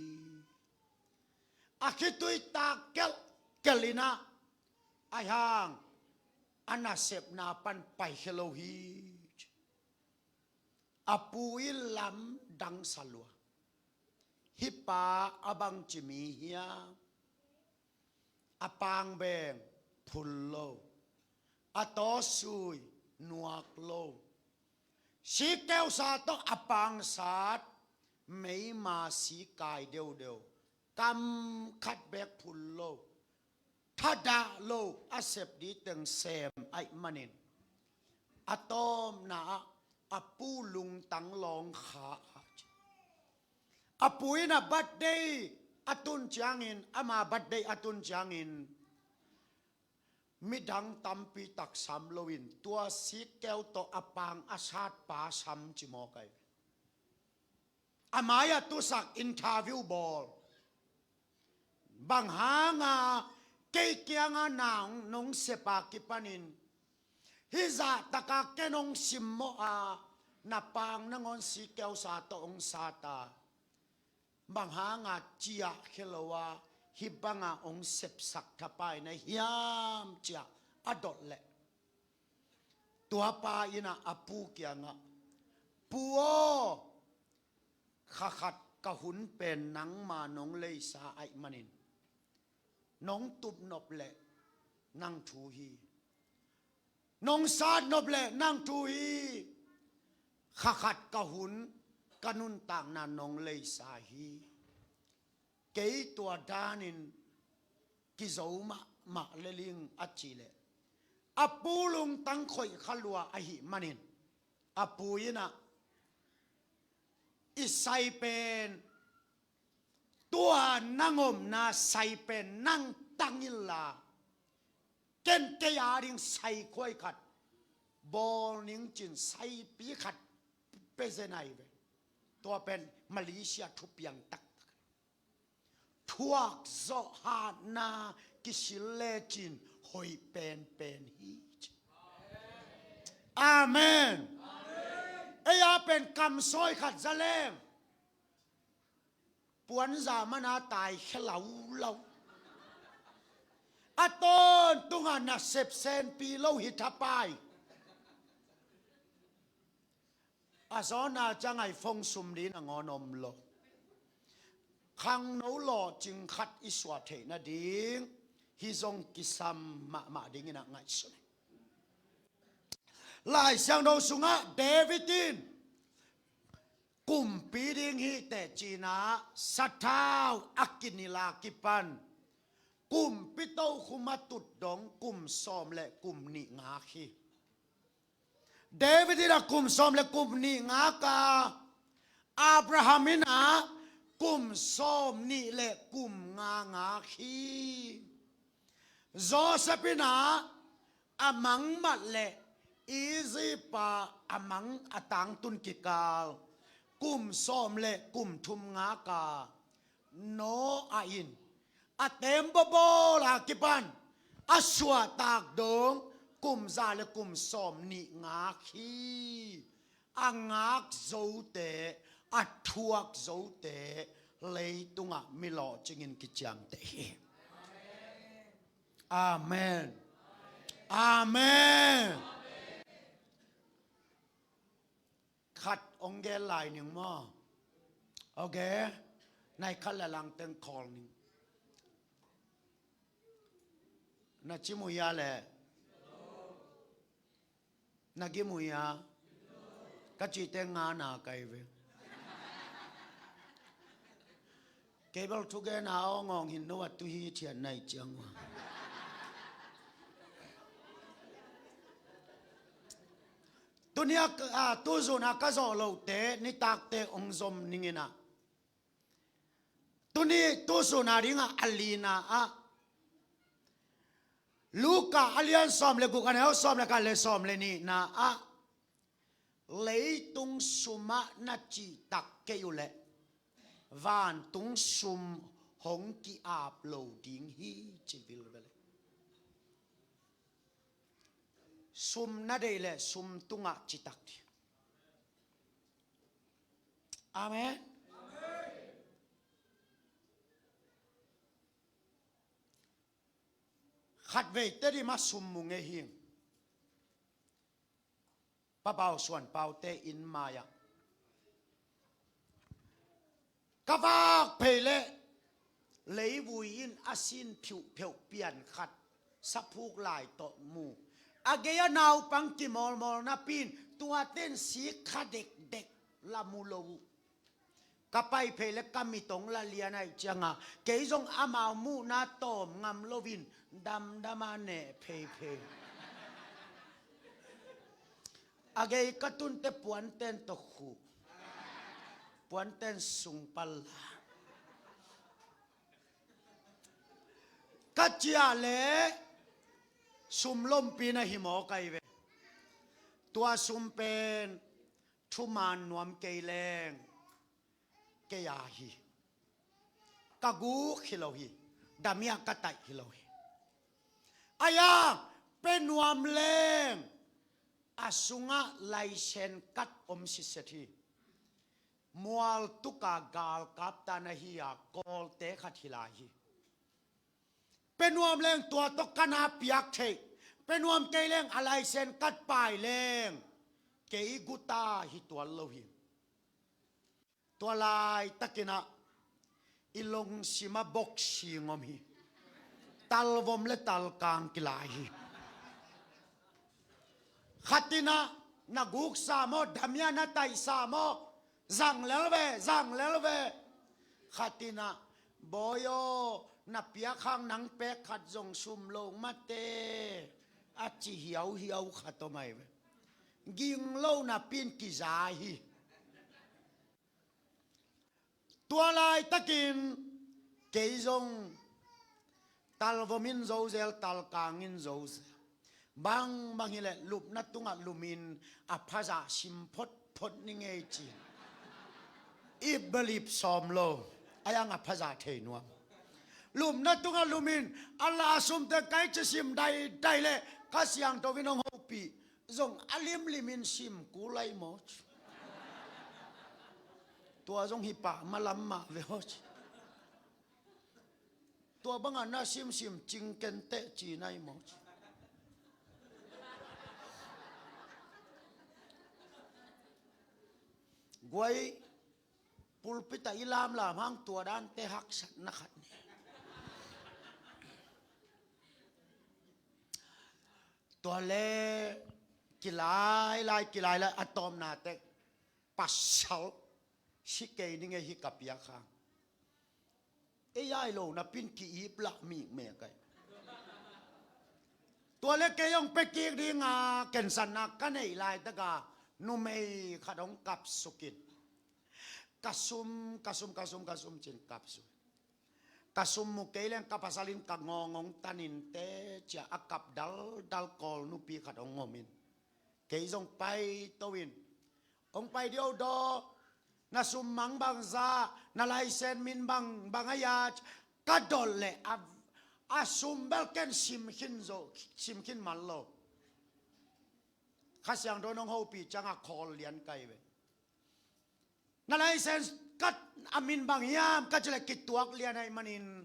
A khitui tak kelhkelh in ah, ahi hang a nasepna pan paikhia lo hi. A pu in lamdang sa lua. Hih pa a bangci mi hiam? A pangbeng phul lo, a tawsui nuak lo, sikkeusa tawh a pangsat meima si kai deudeu, kam khat bek phul lo, thadah lo, a sep ding teng sem ahih manin a tawpna ah a pu lungtang lawng kha a ci. A pu in a birthday a tun ciangin, ama birthday a tun ciangin midang tampi tak sam loin tua sikkeu tawh a pang a satpa sam ci mawk ahi. A mai-ah tusak interview bawl. Bang hanga kei kianga nang nong sepa kipanin hih zahtaka ken hong simmawh a, na pang nangawn sikkeusa tawh hong sata, bang hanga ciah khia lo a, hih banga hong sepsak thapai na hiam ciah a dot leh, tua pa in ah a pu kiangah, Pu aw, kha khat ka hun pen nangma nong leisa ahih manin nong tupnop leh nang thu hi. Nong sat nop leh nang thu hi. Kha khat ka hun, ka nuntakna nong leisa hi. Kei tua danin kizo mahmah lel ing a cih leh, a pu lungtang khoih kha lua ahih manin, a pu in ah, i sai pen, tua nang omna sai pen nang tang inla, ken kei a ding saikhuai khat bawl ning cin saipi khat pia zen ahi ve. Tua pen Malaysia thupiang taktak. Thuak zawh hatna kisil lecin hoih penpen hi ci. Amen. Ei a pen kamsawi khat za leng, puanza mana tai khia laulau. A tawntungah nasep senpi lo hi thapai. A zawna ciang iPhone sum ding nangawn om lo. Khangno lawhcing khat i suah theih nading hih zong kisam mahmah dingin a ngaihsun hi. Lai Siangtho sungah David in kumpi ding hi teh ci-in ah sathau a kinilh a kipan kumpi tokhom a tut dong kum sawm le kum nih ngak hi. David in ah kum sawm le kum nih ngak a, Abraham in ah kum sawm nih le kum nga ngak hi. Joseph in ah a mangmat le Egypt ah a mang a tangtun kikal kum sawm le kum thum ngak a, Noah in a teembaw bawl a kipan a suahtak dong kum za le kum sawm nih ngak hi. A ngak zote, a thuak zote leitungah mi lawhcingin kiciamteh hi. Amen. Amen. Khat ong gen lai ning maw? Ok. Nai khat le langteng call ning. Na ci mu hia le? Na gim uh hia? Ka cihte nga na kai ve. Kei bel thugen a awngawng hin no a tu hi thian nai ciang uh. Tuni a, a, tuzun a ka zawh lohte nitakte ong zom ning in ah. Tuni tusun a dingah a lina ah Luka a lian sawm le guk a neu sawm le khat le sawm le nihna ah leitung sumah na cihtak kei uh leh vantung sum hong ki-ap lo ding hi ci vilvel. Sum na deih leh sum tungah citak ding. Amen. Khatvei Tedim ah sum mu ngei hi. Pa Pau Suan Paute inn mai-ah ka vak phei leh leivui in a sin phiuhpheuh pian khat saphuk lai tawh mu. A gei a naupang kimawlmawl napi in tuate in sik kha dekdek la mu lo uh. Ka pai phei leh ka mit ong la lian ahih ciangah kei zong amau muhna tawm ngam loin damdam a neh pheiphei. A gei ka tunte puanten tawh khuh, puanten sung pal la. Ka ciah leh sum lompi na hi mawk ahi ve. Tua sum pen thuman nuam kei leng kei a hi. Ka guk hi lo hi. Damia ka taih hi lo hi. Aia, pe nuam leng a sungah laisen kat om siset hi. Mual tuka galkap ta na hi a Kawlte khat hi lai hi. Pe nuam leng tua tawh ka na piak theih. Pe nuam kei leng a laisen kat pai leng kei guta hi tuan lo hi. Tua laitakin ah i longsim ah boxing om hi. Talvom le talkang kilai hi. Khat in ah, na guksa maw, damiah na taihsa maw, zang lel ve, zang lel ve. Khat in ah, bawi aw, na piak hang nang pek khat zong sum lo mate, a ci hiauhiau khat om ai ve. Ging lo napi in kiza hi. Tua laitakin kei zong tal vom in zo zel, tal kang in zo zel. Bangbang hileh lupna tungah lumin a phazah sim photphot ni ngei ci. Ip belip sawm lo. A yang a phazah thei nuam. Lupna tungah lumin a la sumte kai ci sim daidai leh Kha Siangtho in hong hopih. Zong a limlimin sim kul lai maw ci. Tua zong hi pah malam mah ve aw ci. Tua bangah na simsim cing kenteh ci nai maw ci. Guai, pulpit ah i lamlam hang tua dante haksatna khat ni. Tua le kilailai kilailai a tawpna tek pasal si kei ning ei hi ka piak hang. Ei ai lo napi in ki-ip lah mikmek ai. Tua le kei hong pia kik dinga kensatna ka neih laitaka numei khat hong kapsukin. Ka sum, ka sum, ka sum, ka sum cin kapsuk. Ka sum mu kei leng ka pasal in ka ngawng hong tanin te cia a kap daldal Kawl nupi khat hong omin. Kei zong paito in. Hong pai dih o daw. Na sum mang bangzah, na license min bang, bang a ya, ka dolh leh a, a sum bel ken sim khin zo, sim khin man lo. Kha Siangtho in hong hopih ciangah khawl lian kai ve. Na license ka, a min bang hiam ka ci leh kituak lian ahih manin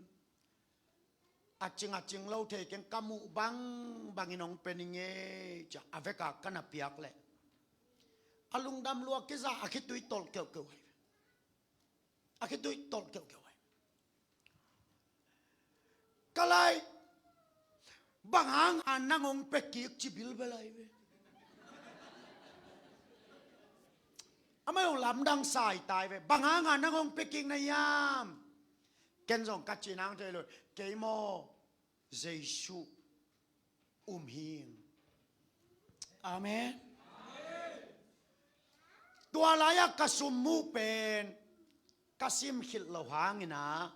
a cing a cing lo thei keng, ka muh bangbangin hong pia ning ei ci a, a veka ka na piak leh a lungdam lua kiza a khitui tolh keuhkeuh ai. A khitui tolh keuhkeuh ai. Ka lai, bang hanga nang hong pia kik ci bilbel ai ve. Amah hong lamdang sai tai ve. Bang hanga nang hong pia kik na hiam? Ken zong ka ci nang thei lo. Kei maw, Jesu um hing. Amen. Tua lai-ah ka sum muh pen ka sim khit loh hangin ah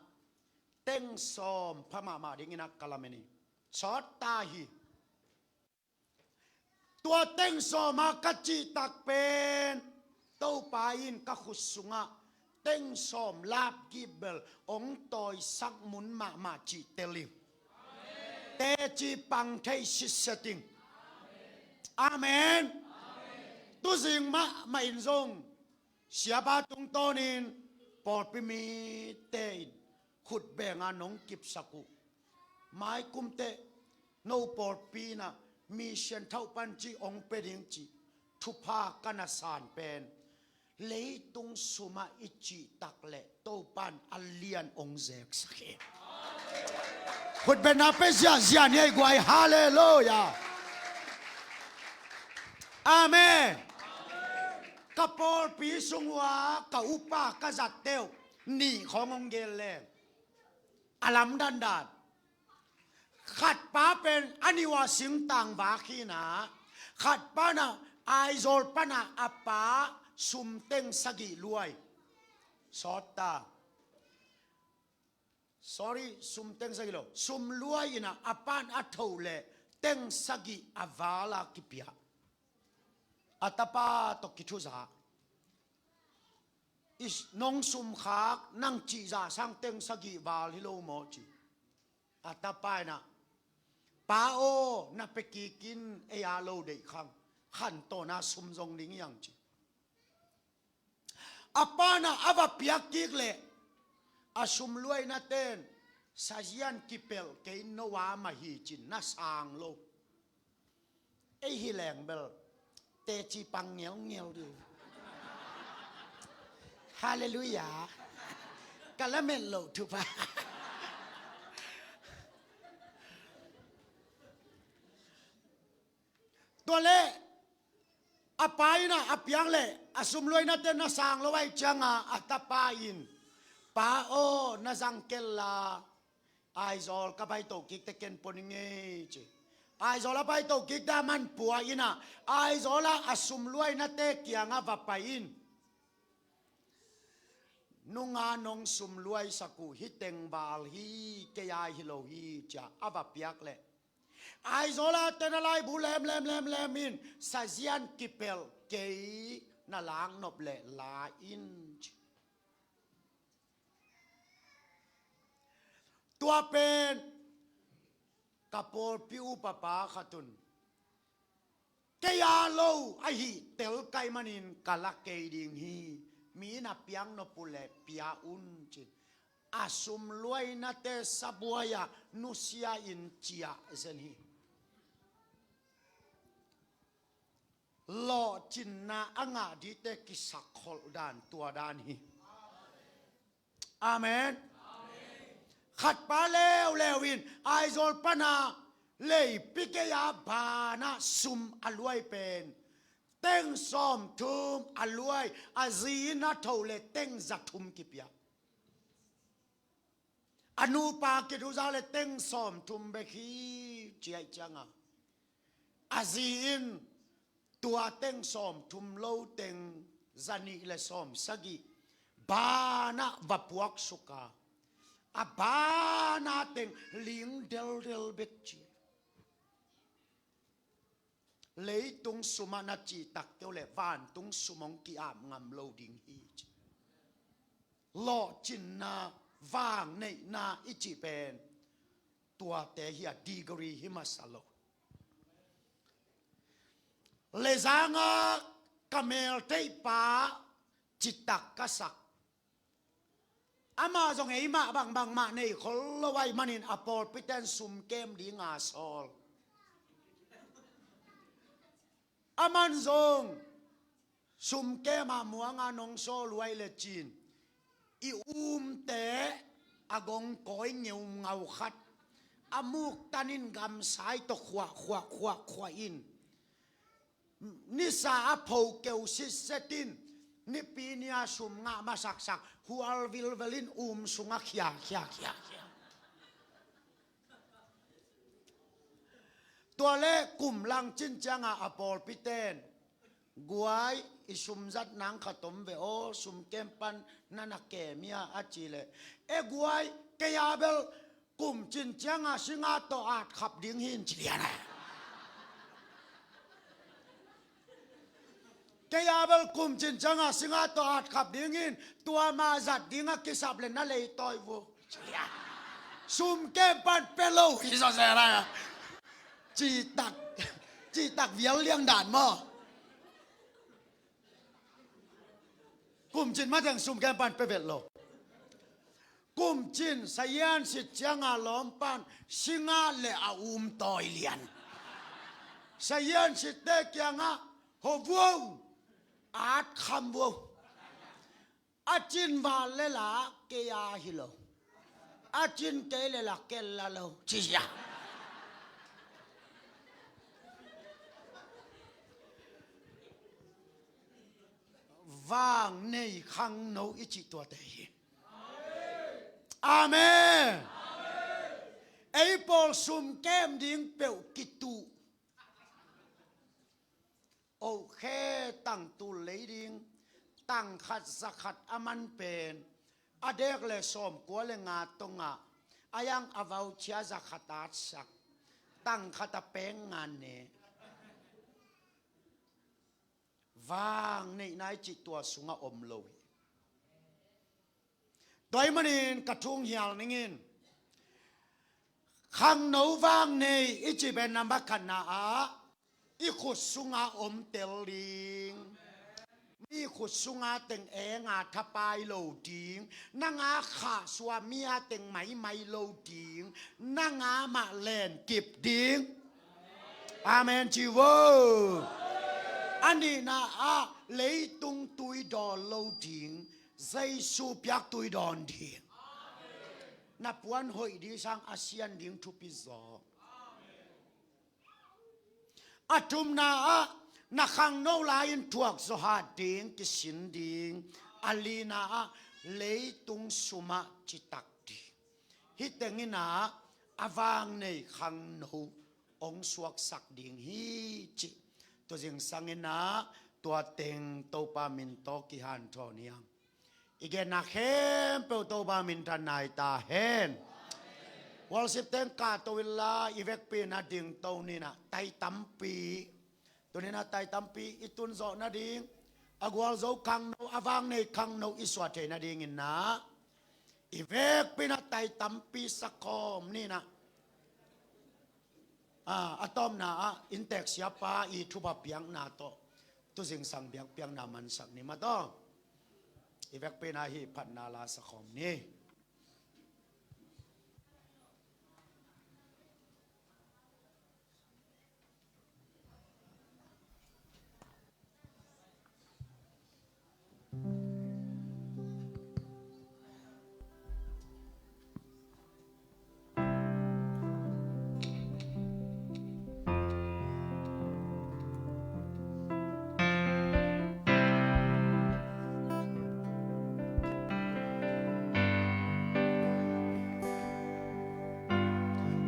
teng sawm pha mahmah dingin ah ka lamen hi. Sawt ta hi. Tua teng sawm a ka cihtak pen Topa in ka khut sungah teng sawm lapgip bel hong tawisak mun mahmah cih tel ing. Teci pang thei sitset ing. Amen. Tuzing mahmah in zong siapa tungtawnin pawlpi mite in khut benga nong kipsak uh. Mai kum teh no pawlpi in ah mi sianthauh pan cih hong pia ding cih thupha ka na san pen leitung sumah i cihtak leh Topa in a lian hong zeksak hi. Khut benna pia ziahziah ni ei guai, halleluiah. Amen. Ka pawlpi sung uh a ka upa ka zatte uh nih khawng hong gen leng a lamdandan. Khatpa pen a nih uh a singtang vak hi in ah, khatpa in ah Aizawl pan ah a pa sum teng sagih luai. Sawt ta. Sorry, sum teng sagih lo. Sum luai in ah a pa in a thoh leh teng sagih a val a kipia. A tapa tawh kithuza. Is, nong sum khak, nang cihzah sang teng sagih val hi lo maw ci. A tapa in ah, pa aw, na pia kik in, ei a lo deih khang, khantawn a sum zong ding hi hang ci. A pa in ah a va piak kik leh a sum luaina ten, sazian kipelh kei, no a mah hi cin, na sang lo. Ei hi leng bel teci pang ngelngel dih. Halleluiah. Ka lamet loh thupha. Tua leh A pa in ah a piak leh a sumluainate na sang lo ahih ciangin a tapa in, "Pa aw, na zang ken la, Aizawl ka pai to kik teh ken pua ning ei," ci. Aizawl a pai to kik teh a man pua in ah Aizawl ah a sumluainate kiangah va pai in, "Nunga nong sumluaisak uh hih teng val hi, kei a hi lo hi," ci-a a va piak leh, Aizawl a ten a laibu lem lem lem lem in sazian kipelh, "Kei na lak nop leh la in," ci. Tua pen ka pawlpi upa pa khat un, "Kei a lo ahih tel ka hih manin ka la kei ding hi. Mi in a piak nop uh leh pia un," ci-in a sumluainate sabuai-ah nusia-in ciah zen hi. Lawhcinna a ngah dingte kisakholh dan tua dan hi. Amen. Khatpa leuleu in Aizawl pana leipi gei-a banah sum a luai pen teng sawmthum a luai, a zi in a tho leh teng zathum kipia. A nupa kiduza leh teng sawmthum bek hi, ci ahih ciangin a zi in tua teng sawmthum lo teng zanih leh sawmsagih banah va puaksuk a, a bana teng ling deldel bek ci. Leitung sumah na cihtak kei uh leh vantung sum hong ki-ap ngam lo ding hi, ci. Lawhcinna, vangneihna i cih pen tuate hi a, degree hi masa lo. Leizang ah ka meltheihpa citak ka sak. Amah zong eimah bangbang mah nei khol lo ahih manin a pawlpite'n sum kem ding a sawl. Aman zong sum kem a muang a nong sawl uh ahih leh ci-in i umte a gong kawi ngeungau khat a muk tan in gamsai tawh khuah khuah khuah khuah in nisa a pho keu sitset in, Nipi ni-a sum ngah masaksak hual vilvel in um sungah khia khia khia khia. Tua leh kum lang cin ciangin a pawlpite'n, "Guai, i sum zat nang khat om ve aw, sum kem pan na na kem hia?" a cih leh, "E guai, kei a bel kum cin ciangin singa tawh at khap ding hi," ci lian a. "Kei a bel kum cin ciangin singa tawh at khap ding hi, tua mah zat dingin kisap leh na leitawi uh," ci lian. Sum kem pan pia lo hi zawzen lai a. Citak, citak vial liang dan maw. Kum cin mateng sum kem pan pia vet lo. Kum cin sazian sit ciangin lawm pan singa leh a um tawi lian. Sazian sitte kiangah, "Ho vuo, at kham vuo. A cin val leh la kei a hi lo. A cin kei leh la ken la lo," ci sia. Vangnei khangno i cih tuate hi. Amen. Ei pawl sum kem ding peuh kituh. Ohkhe tang tul lei ding, tang khat za khat a man pen, a dek leh sawmkua leh nga tongah, a yang a voucher za khat atsak, tang khat a peng nga ne. Vangneihna i cih tua sungah om lo hi. Tua ahih manin ka thu hong hial ning in, khangno vangnei i cih pen nambat khatna ah i khut sungah om tel ding. Mi khut sungah teng eng a thapai lo ding. Nang a khahsuah mi a teng maimai lo ding. Nang a mah lenkip ding. Amen ci vo. A nihna ah leitung tui dawn lo ding. Jesu piak tui dawn ding. Na puan hoih ding sang a sian ding thupi zaw. A thumna ah na khangno lai-in thuakzaw hat ding, kisin ding, a lina ah leitung sumah citak ding. Hih teng in ah a vang nei khangno hong suaksak ding hi ci. Tuzingsang in ah tua teng Topa min tawh kihanthawn hi hang. I genna khempeuh Topa minthanna hi ta hen. Worship teng kahto inla i vekpi in ah dingto ni in ah, tai tampi. Tuni in ah tai tampi i tunzawh nading, a gualzo khangno, a vang nei khangno i suah theih nading in ah i vekpi in ah tai tampi sakhawm ni in ah. A, a tawpna ah inntek siapa i thupha piakna tawh tuzingsang biakpiakna mansak ni maw taw. I vekpi in ah hih phatna la sakhawm ni.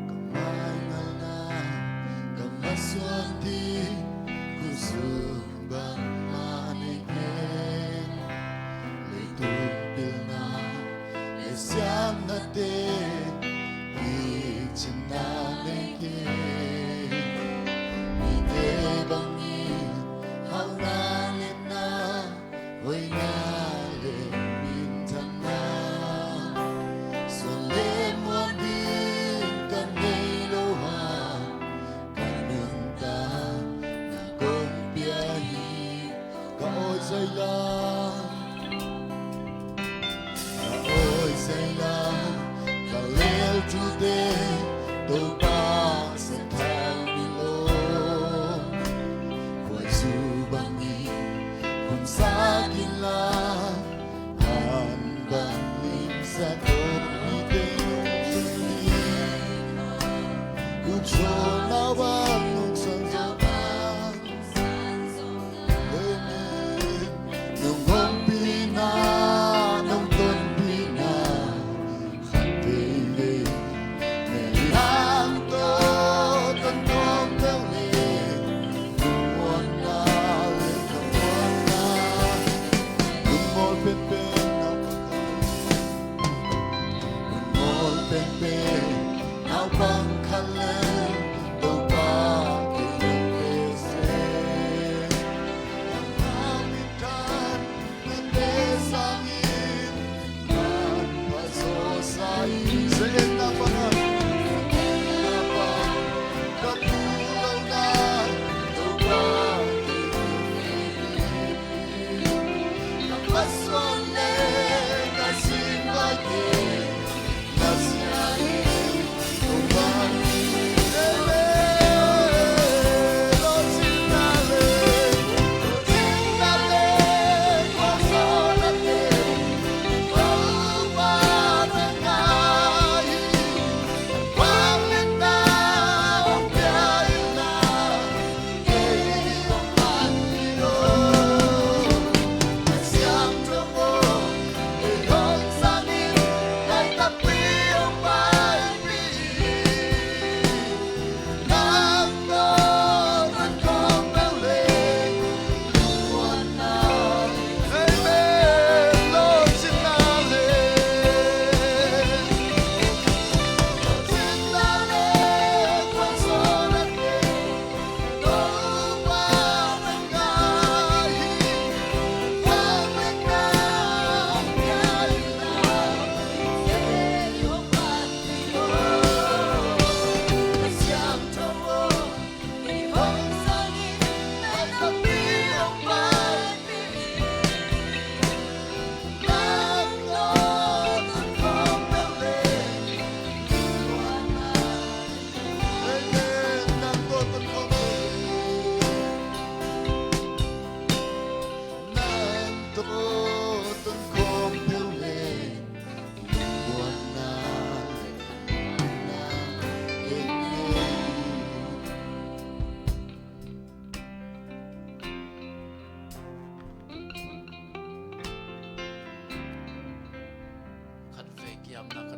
Ka maingalna ka masuan ding, khutzung bangmah nei kei. Leitung pilna, nei siamnate, picina nei kei. Mite bangin hauhna, ngetna, hoihna le minthanna, suan le muan ding ka nei lo hang, ka nuntakna kong pia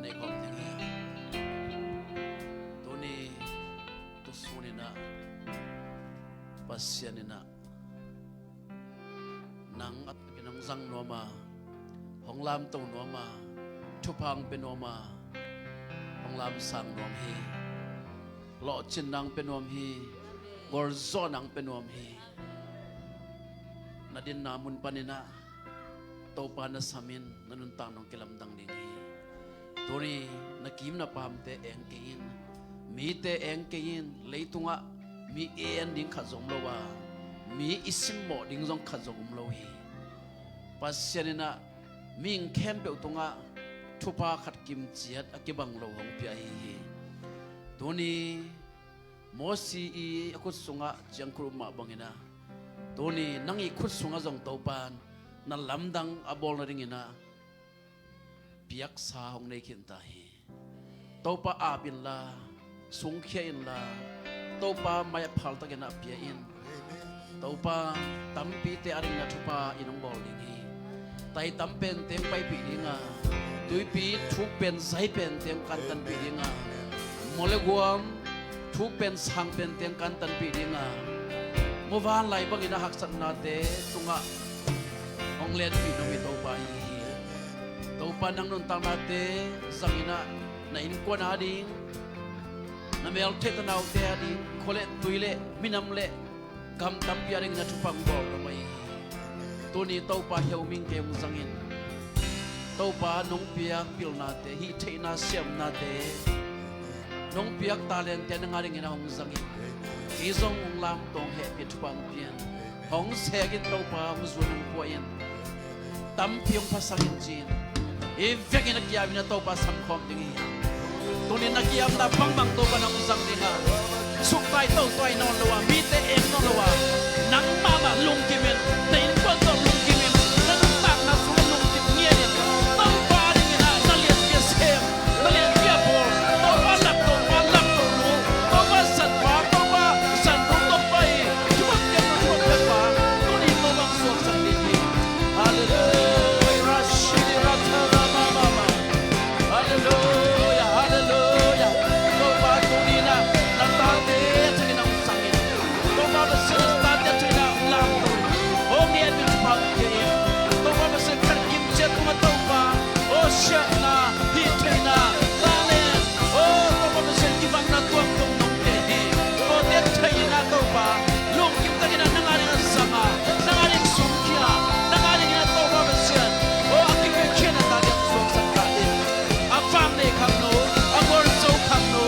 Nei khawm ding hi. Tuni tusun in ah Pasian in ah nang a, nang zang nuam a, hong lamto nuam a, thupha hong pia nuam a, hong lamsang nuam hi. Lawhcinna hong pia nuam hi. Gualzawhna hong pia nuam hi. Na dinna mun panin ah Topa na sam in, na nuntakna hong kilamdang ding hi. Tuni na kim na pamte eng kei in. Mite eng kei in. Leitungah mi i en ding khat zong om lo a, mi i simmawh ding zong khat zong om lo hi. Pasian in ah mihing khempeuh tungah thupha khat kimciat a kibang lo hong pia ahi hi. Tuni Mosi i a khut sungah ciangkhut um mah bangin ah, tuni nang i khut sungah zong Topa in na lamdang a bawl nadingin ah piaksa hong nei khin ta hi. Topa ap inla, sungkhia inla, Topa mai a phaltakin ah pia in. Topa, tampite a dingin ah thupha in hong bawl ding hi. Taitam pen teng paipih ding a, tuipi thuk pen zai pen teng kantanpih ding a, mawh le guam thuk pen sang pen teng kantanpih ding a, muvanlai bangin a haksatnate tungah hong lianpih nuam i Topa hi hi. Topa, nang nuntaknate zangin ah na innkuan a ding, na meltheih tanaute a ding, khua le tui le minam le gam tampi a dingin ah thupha hong bawl nuam ahi hi. Tuni Topa, heuhming kei hong zang in. Topa, nong piak pilnate, hih theihna siamnate, nong piak talente nang a dingin ah hong zang in. Kei zong hong lamto, hong hehpih, thupha hong pia in. Hong sek in Topa, hong zun hong pua in. Tampi hong phasak in ci-in i vekin a kiamin a Topa samkhawm ding hi. Tuni na kiamna bangbang Topa nang zang ding a, suktai totai nawn lo a, mite eng nawn lo a, nang mahmah lungkim in, na innkuan tawh lungkim in, na nuntakna sungah lungkim ngiat in, Topa dingin ah na lianpi a sem, na lianpi a bawl, Topa lak, Topa lak, Topa lak, Topa zatpa, Topa zatpa, Topa i thupha piakpa, thupha piakpa, tuni Topa hong suaksak ding hi. Halleluia. Rashidi ratara mama. Halleluia, halleluia. Topa, tuni in ah na tate a thakin hong zang in. Topa Pasian, na tate a thakin hong lamto in. Hong ngen in, thupha hong pia in. Topa Pasian, khat kimciat tungah Topa, aw, siatna, hih theihna, talent, aw, Topa Pasian, kibakna tuamtuam nong pia hi. Aw, tua thei in ah Topa, lungkim takin ah nang a ding a zang a, nang a ding sungkhia, nang a dingin ah Topa Pasian, aw, a kipelh khiatna tate hong suaksak ta in. A vang nei khangno, a gualzo khangno,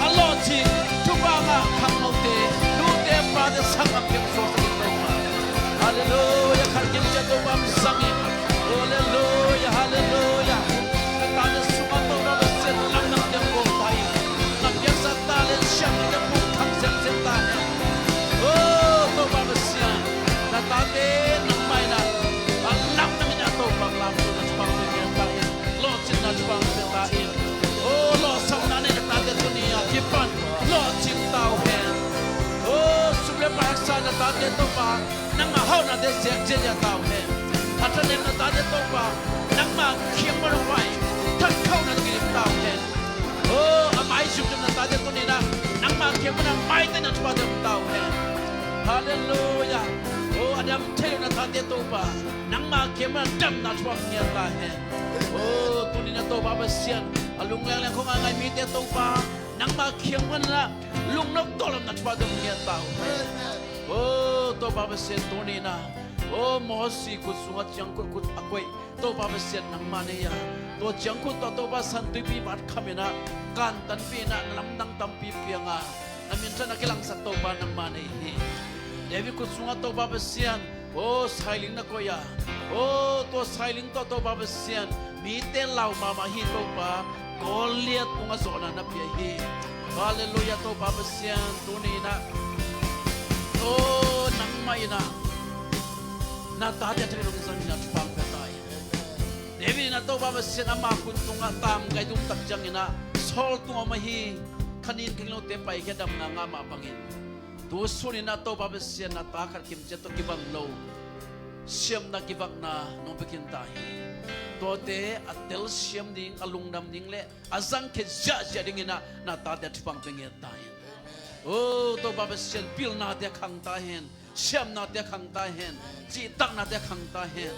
a lawhcing, thupha ngah khangnote, nute pate sanggam kiang suaksak in Topa. Halleluia, khat kimciat Topa hong zang in. Halleluia, halleluia. Ka tate sungah Topa Pasian lamdang teng kong pai in. Na piaksa talent siam in na pum khang semsem ta hen. Oh, Topa Pasian, na tate nangmah in ah a lamdang in ah Topa lamdang na thupha hong pia ta in. Lawhcinna thupha hong pia ta in. Oh, lawhsamna nei na tate tuni a kipan lawhcing ta uh hen. Oh, sum le pai haksa na tate Topa, nangmah hauhnate zek ziahziah ta uh hen. A thanem na tate Topa, nangmah kiang pan hong pai, thatkhauhna kidim ta uh hen. Oh, a maizumzum na tate tuni in ah nangmah kiang pan a maite na thupha dam ta uh hen. Halleluia. Oh, a dam thei lo na tate Topa, nangmah kiang pan a damna thupha hong ngiat ta hen. Oh, tuni in ah Topa Pasian, a lunglengleng khong a ngai mite Topa, nangmah kiang pan a lungnop tawh lamna thupha dam hong ngiat ta uh hen. Oh, Topa Pasian, tuni in ah, oh, Mosi khut sungah ciangkhut khut a koih Topa Pasian nangmah nei a, tua ciangkhut tawh Topa San Tuipi vat kham in ah, kantanpih in ah, na lamdang tampi piang a, na minthan a kilangsak Topa nangmah nei hi. David khut sungah Topa Pasian, oh, sailing na koih a, oh, tua sailing tawh Topa Pasian mite lau mahmah hi Topa, Goliath tungah zawhna na pia hi. Halleluia, Topa Pasian, tuni in ah, oh, nangmah in ah na tate a thakin hong zang in ah thupha hong pia ta in. David in ah Topa Pasian ama khut tungah tamkai dum tak ciangin ah Saul tungah om ahi, khanin khaning lote paikhia damna ngah mah bangin, tusun in ah Topa Pasian na ta khat kimciat tawh kibang lo siamna kibakna nong pia khin ta hi. Tuate a telsiam ding, a lungdam ding le a zangkhia ziahziah dingin ah na tate thupha pia ngiat ta hen. O Topa Pasian, pilnate khang ta hen, siamnate khang ta hen, cihtaknate khang ta hen.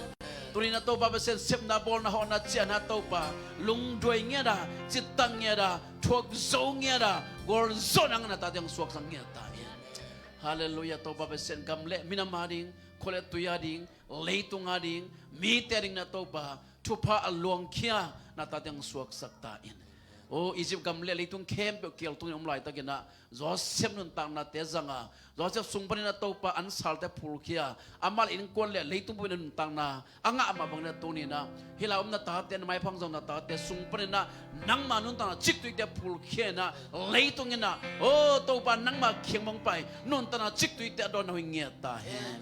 Tuni-in ah Topa Pasian, sepna, bawlna, hawhna, ciahna Topa, lungduai ngiat a, cihtak ngiat a, thuak zo ngiat a, gualzawhna ngan na tate hong suaksak ngiat ta hen. Halleluiah. Topa Pasian, gam le minam a ding, khua le tui a ding, leitung a ding, mite a dingin ah Topa, thupha a luangkhia na tate hong suaksak ta in. O Egypt gam le leitung khempeuh kial tungin om laitakin ah Joseph nuntaknate zang a, Joseph sung panin ah Topa ansalte phulkhia, amah le innkuan le leitung bup in ah nuntakna a ngah mah bangin ah tuni-in ah hih lai-ah om na tate, na maipha hong zong na tate sung panin ah nangma nuntakna ciktuite phulkhia in ah, leitung in ah, o Topa, nangma kiang hong pai, nuntakna ciktuite a dawn na hoih ngiat ta hen.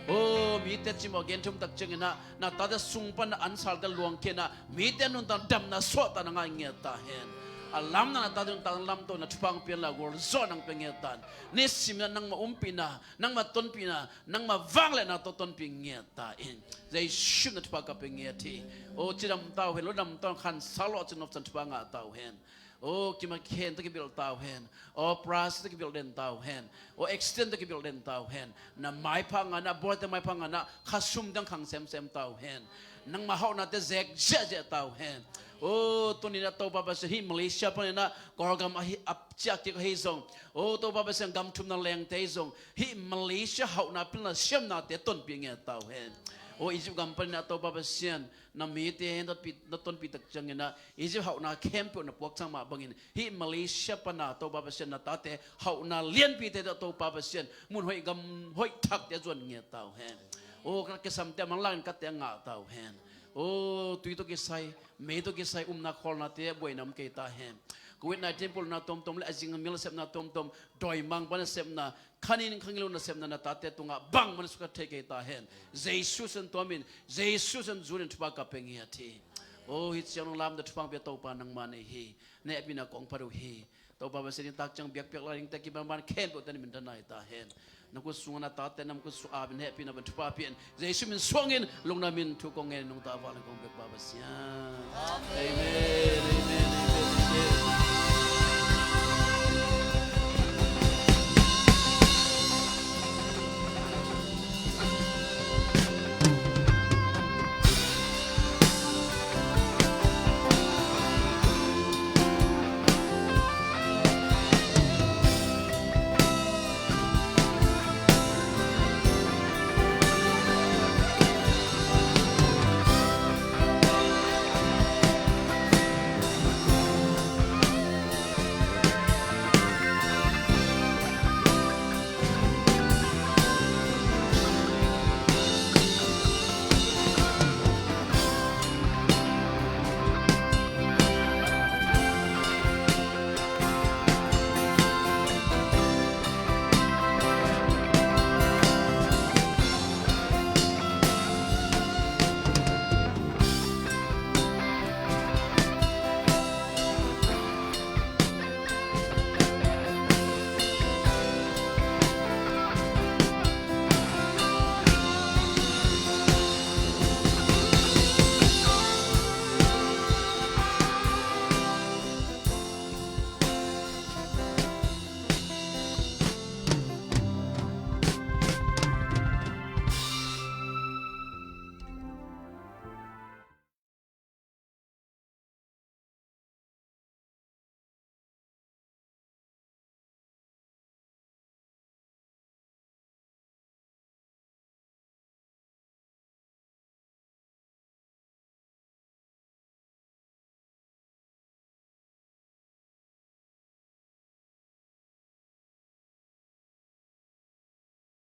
O mite cimawh a gen thum tak ciangin ah na tate sung pan ah ansalte luangkhia in ah, mite nuntakna damna suahtakna ngah ngiat ta hen. A lamdang na tate nuntakna lamto in ah thupha hong pia in la, gualzawhna hong pia ngiat ta in. Nisim in ah nangma umpihna, nangma tonpihna, nangma vangliatna tawh tonpih ngiat ta in. Jesu min ah thupha ka pia ngiat hi. O cidam ta uh hen, lungdam ta uh hen, khansa lawh cin nopsan thupha ngah ta uh hen. O kimakhen tawh kibilh ta uh hen. O operation tawh kibilh den ta uh hen. O accident tawh kibilh den ta uh hen. Na maipha ngan ah, buaite maipha ngan ah khasum dang khang semsem ta uh hen. Nangma hauhnate zek ziahziah ta uh hen. O tuni-in ah Topa Pasian, hih Malaysia panin ah Kawlgam ahi, a ciah kik ahi zong, o Topa Pasian, gam thumna lengte ahi zong, hih Malaysia hauhna pilna siamnate tonpih ngiat ta uh hen. O Egypt gam panin ah Topa Pasian, na mite na tonpih, na tonpih tak ciangin ah Egypt hauhna khempeuh na puak ciang mah bangin hih Malaysia pan ah Topa Pasian, na tate hauhna lianpite tawh Topa Pasian, mun hoih gam hoih thakte a zuan ngiat ta uh hen. O ka kisamte a manlangin kate a ngah ta uh hen. O tui tawh kisai, mei tawh kisai umna khawlnate buaina om kei ta hen. Covid nineteen pulna tuamtuam le a zingmil nasepna tuamtuam, dawimangpa nasepna, khanin khangilo nasepna na tate tungah bangmah na sukha thei kei ta hen. Jesu san tuamin, Jesu san zunin thupha ka pia ngiat hi. O hih ciang nong lamto thupha hong pia Topa nangmah na hi. Na hehpihna kong phat uh hi. Topa Pasian, i tak ciang biakpiak lai dingte kibanban khempeuhte na minthanna hi ta hen. Na khut sungah na tate na khut sungah a bin hehpihna ban thupha pia in. Jesu min suangin lungdam in thu kong ngen in nungta vanglian kong biak Pa Pasian. Amen, amen, amen, amen.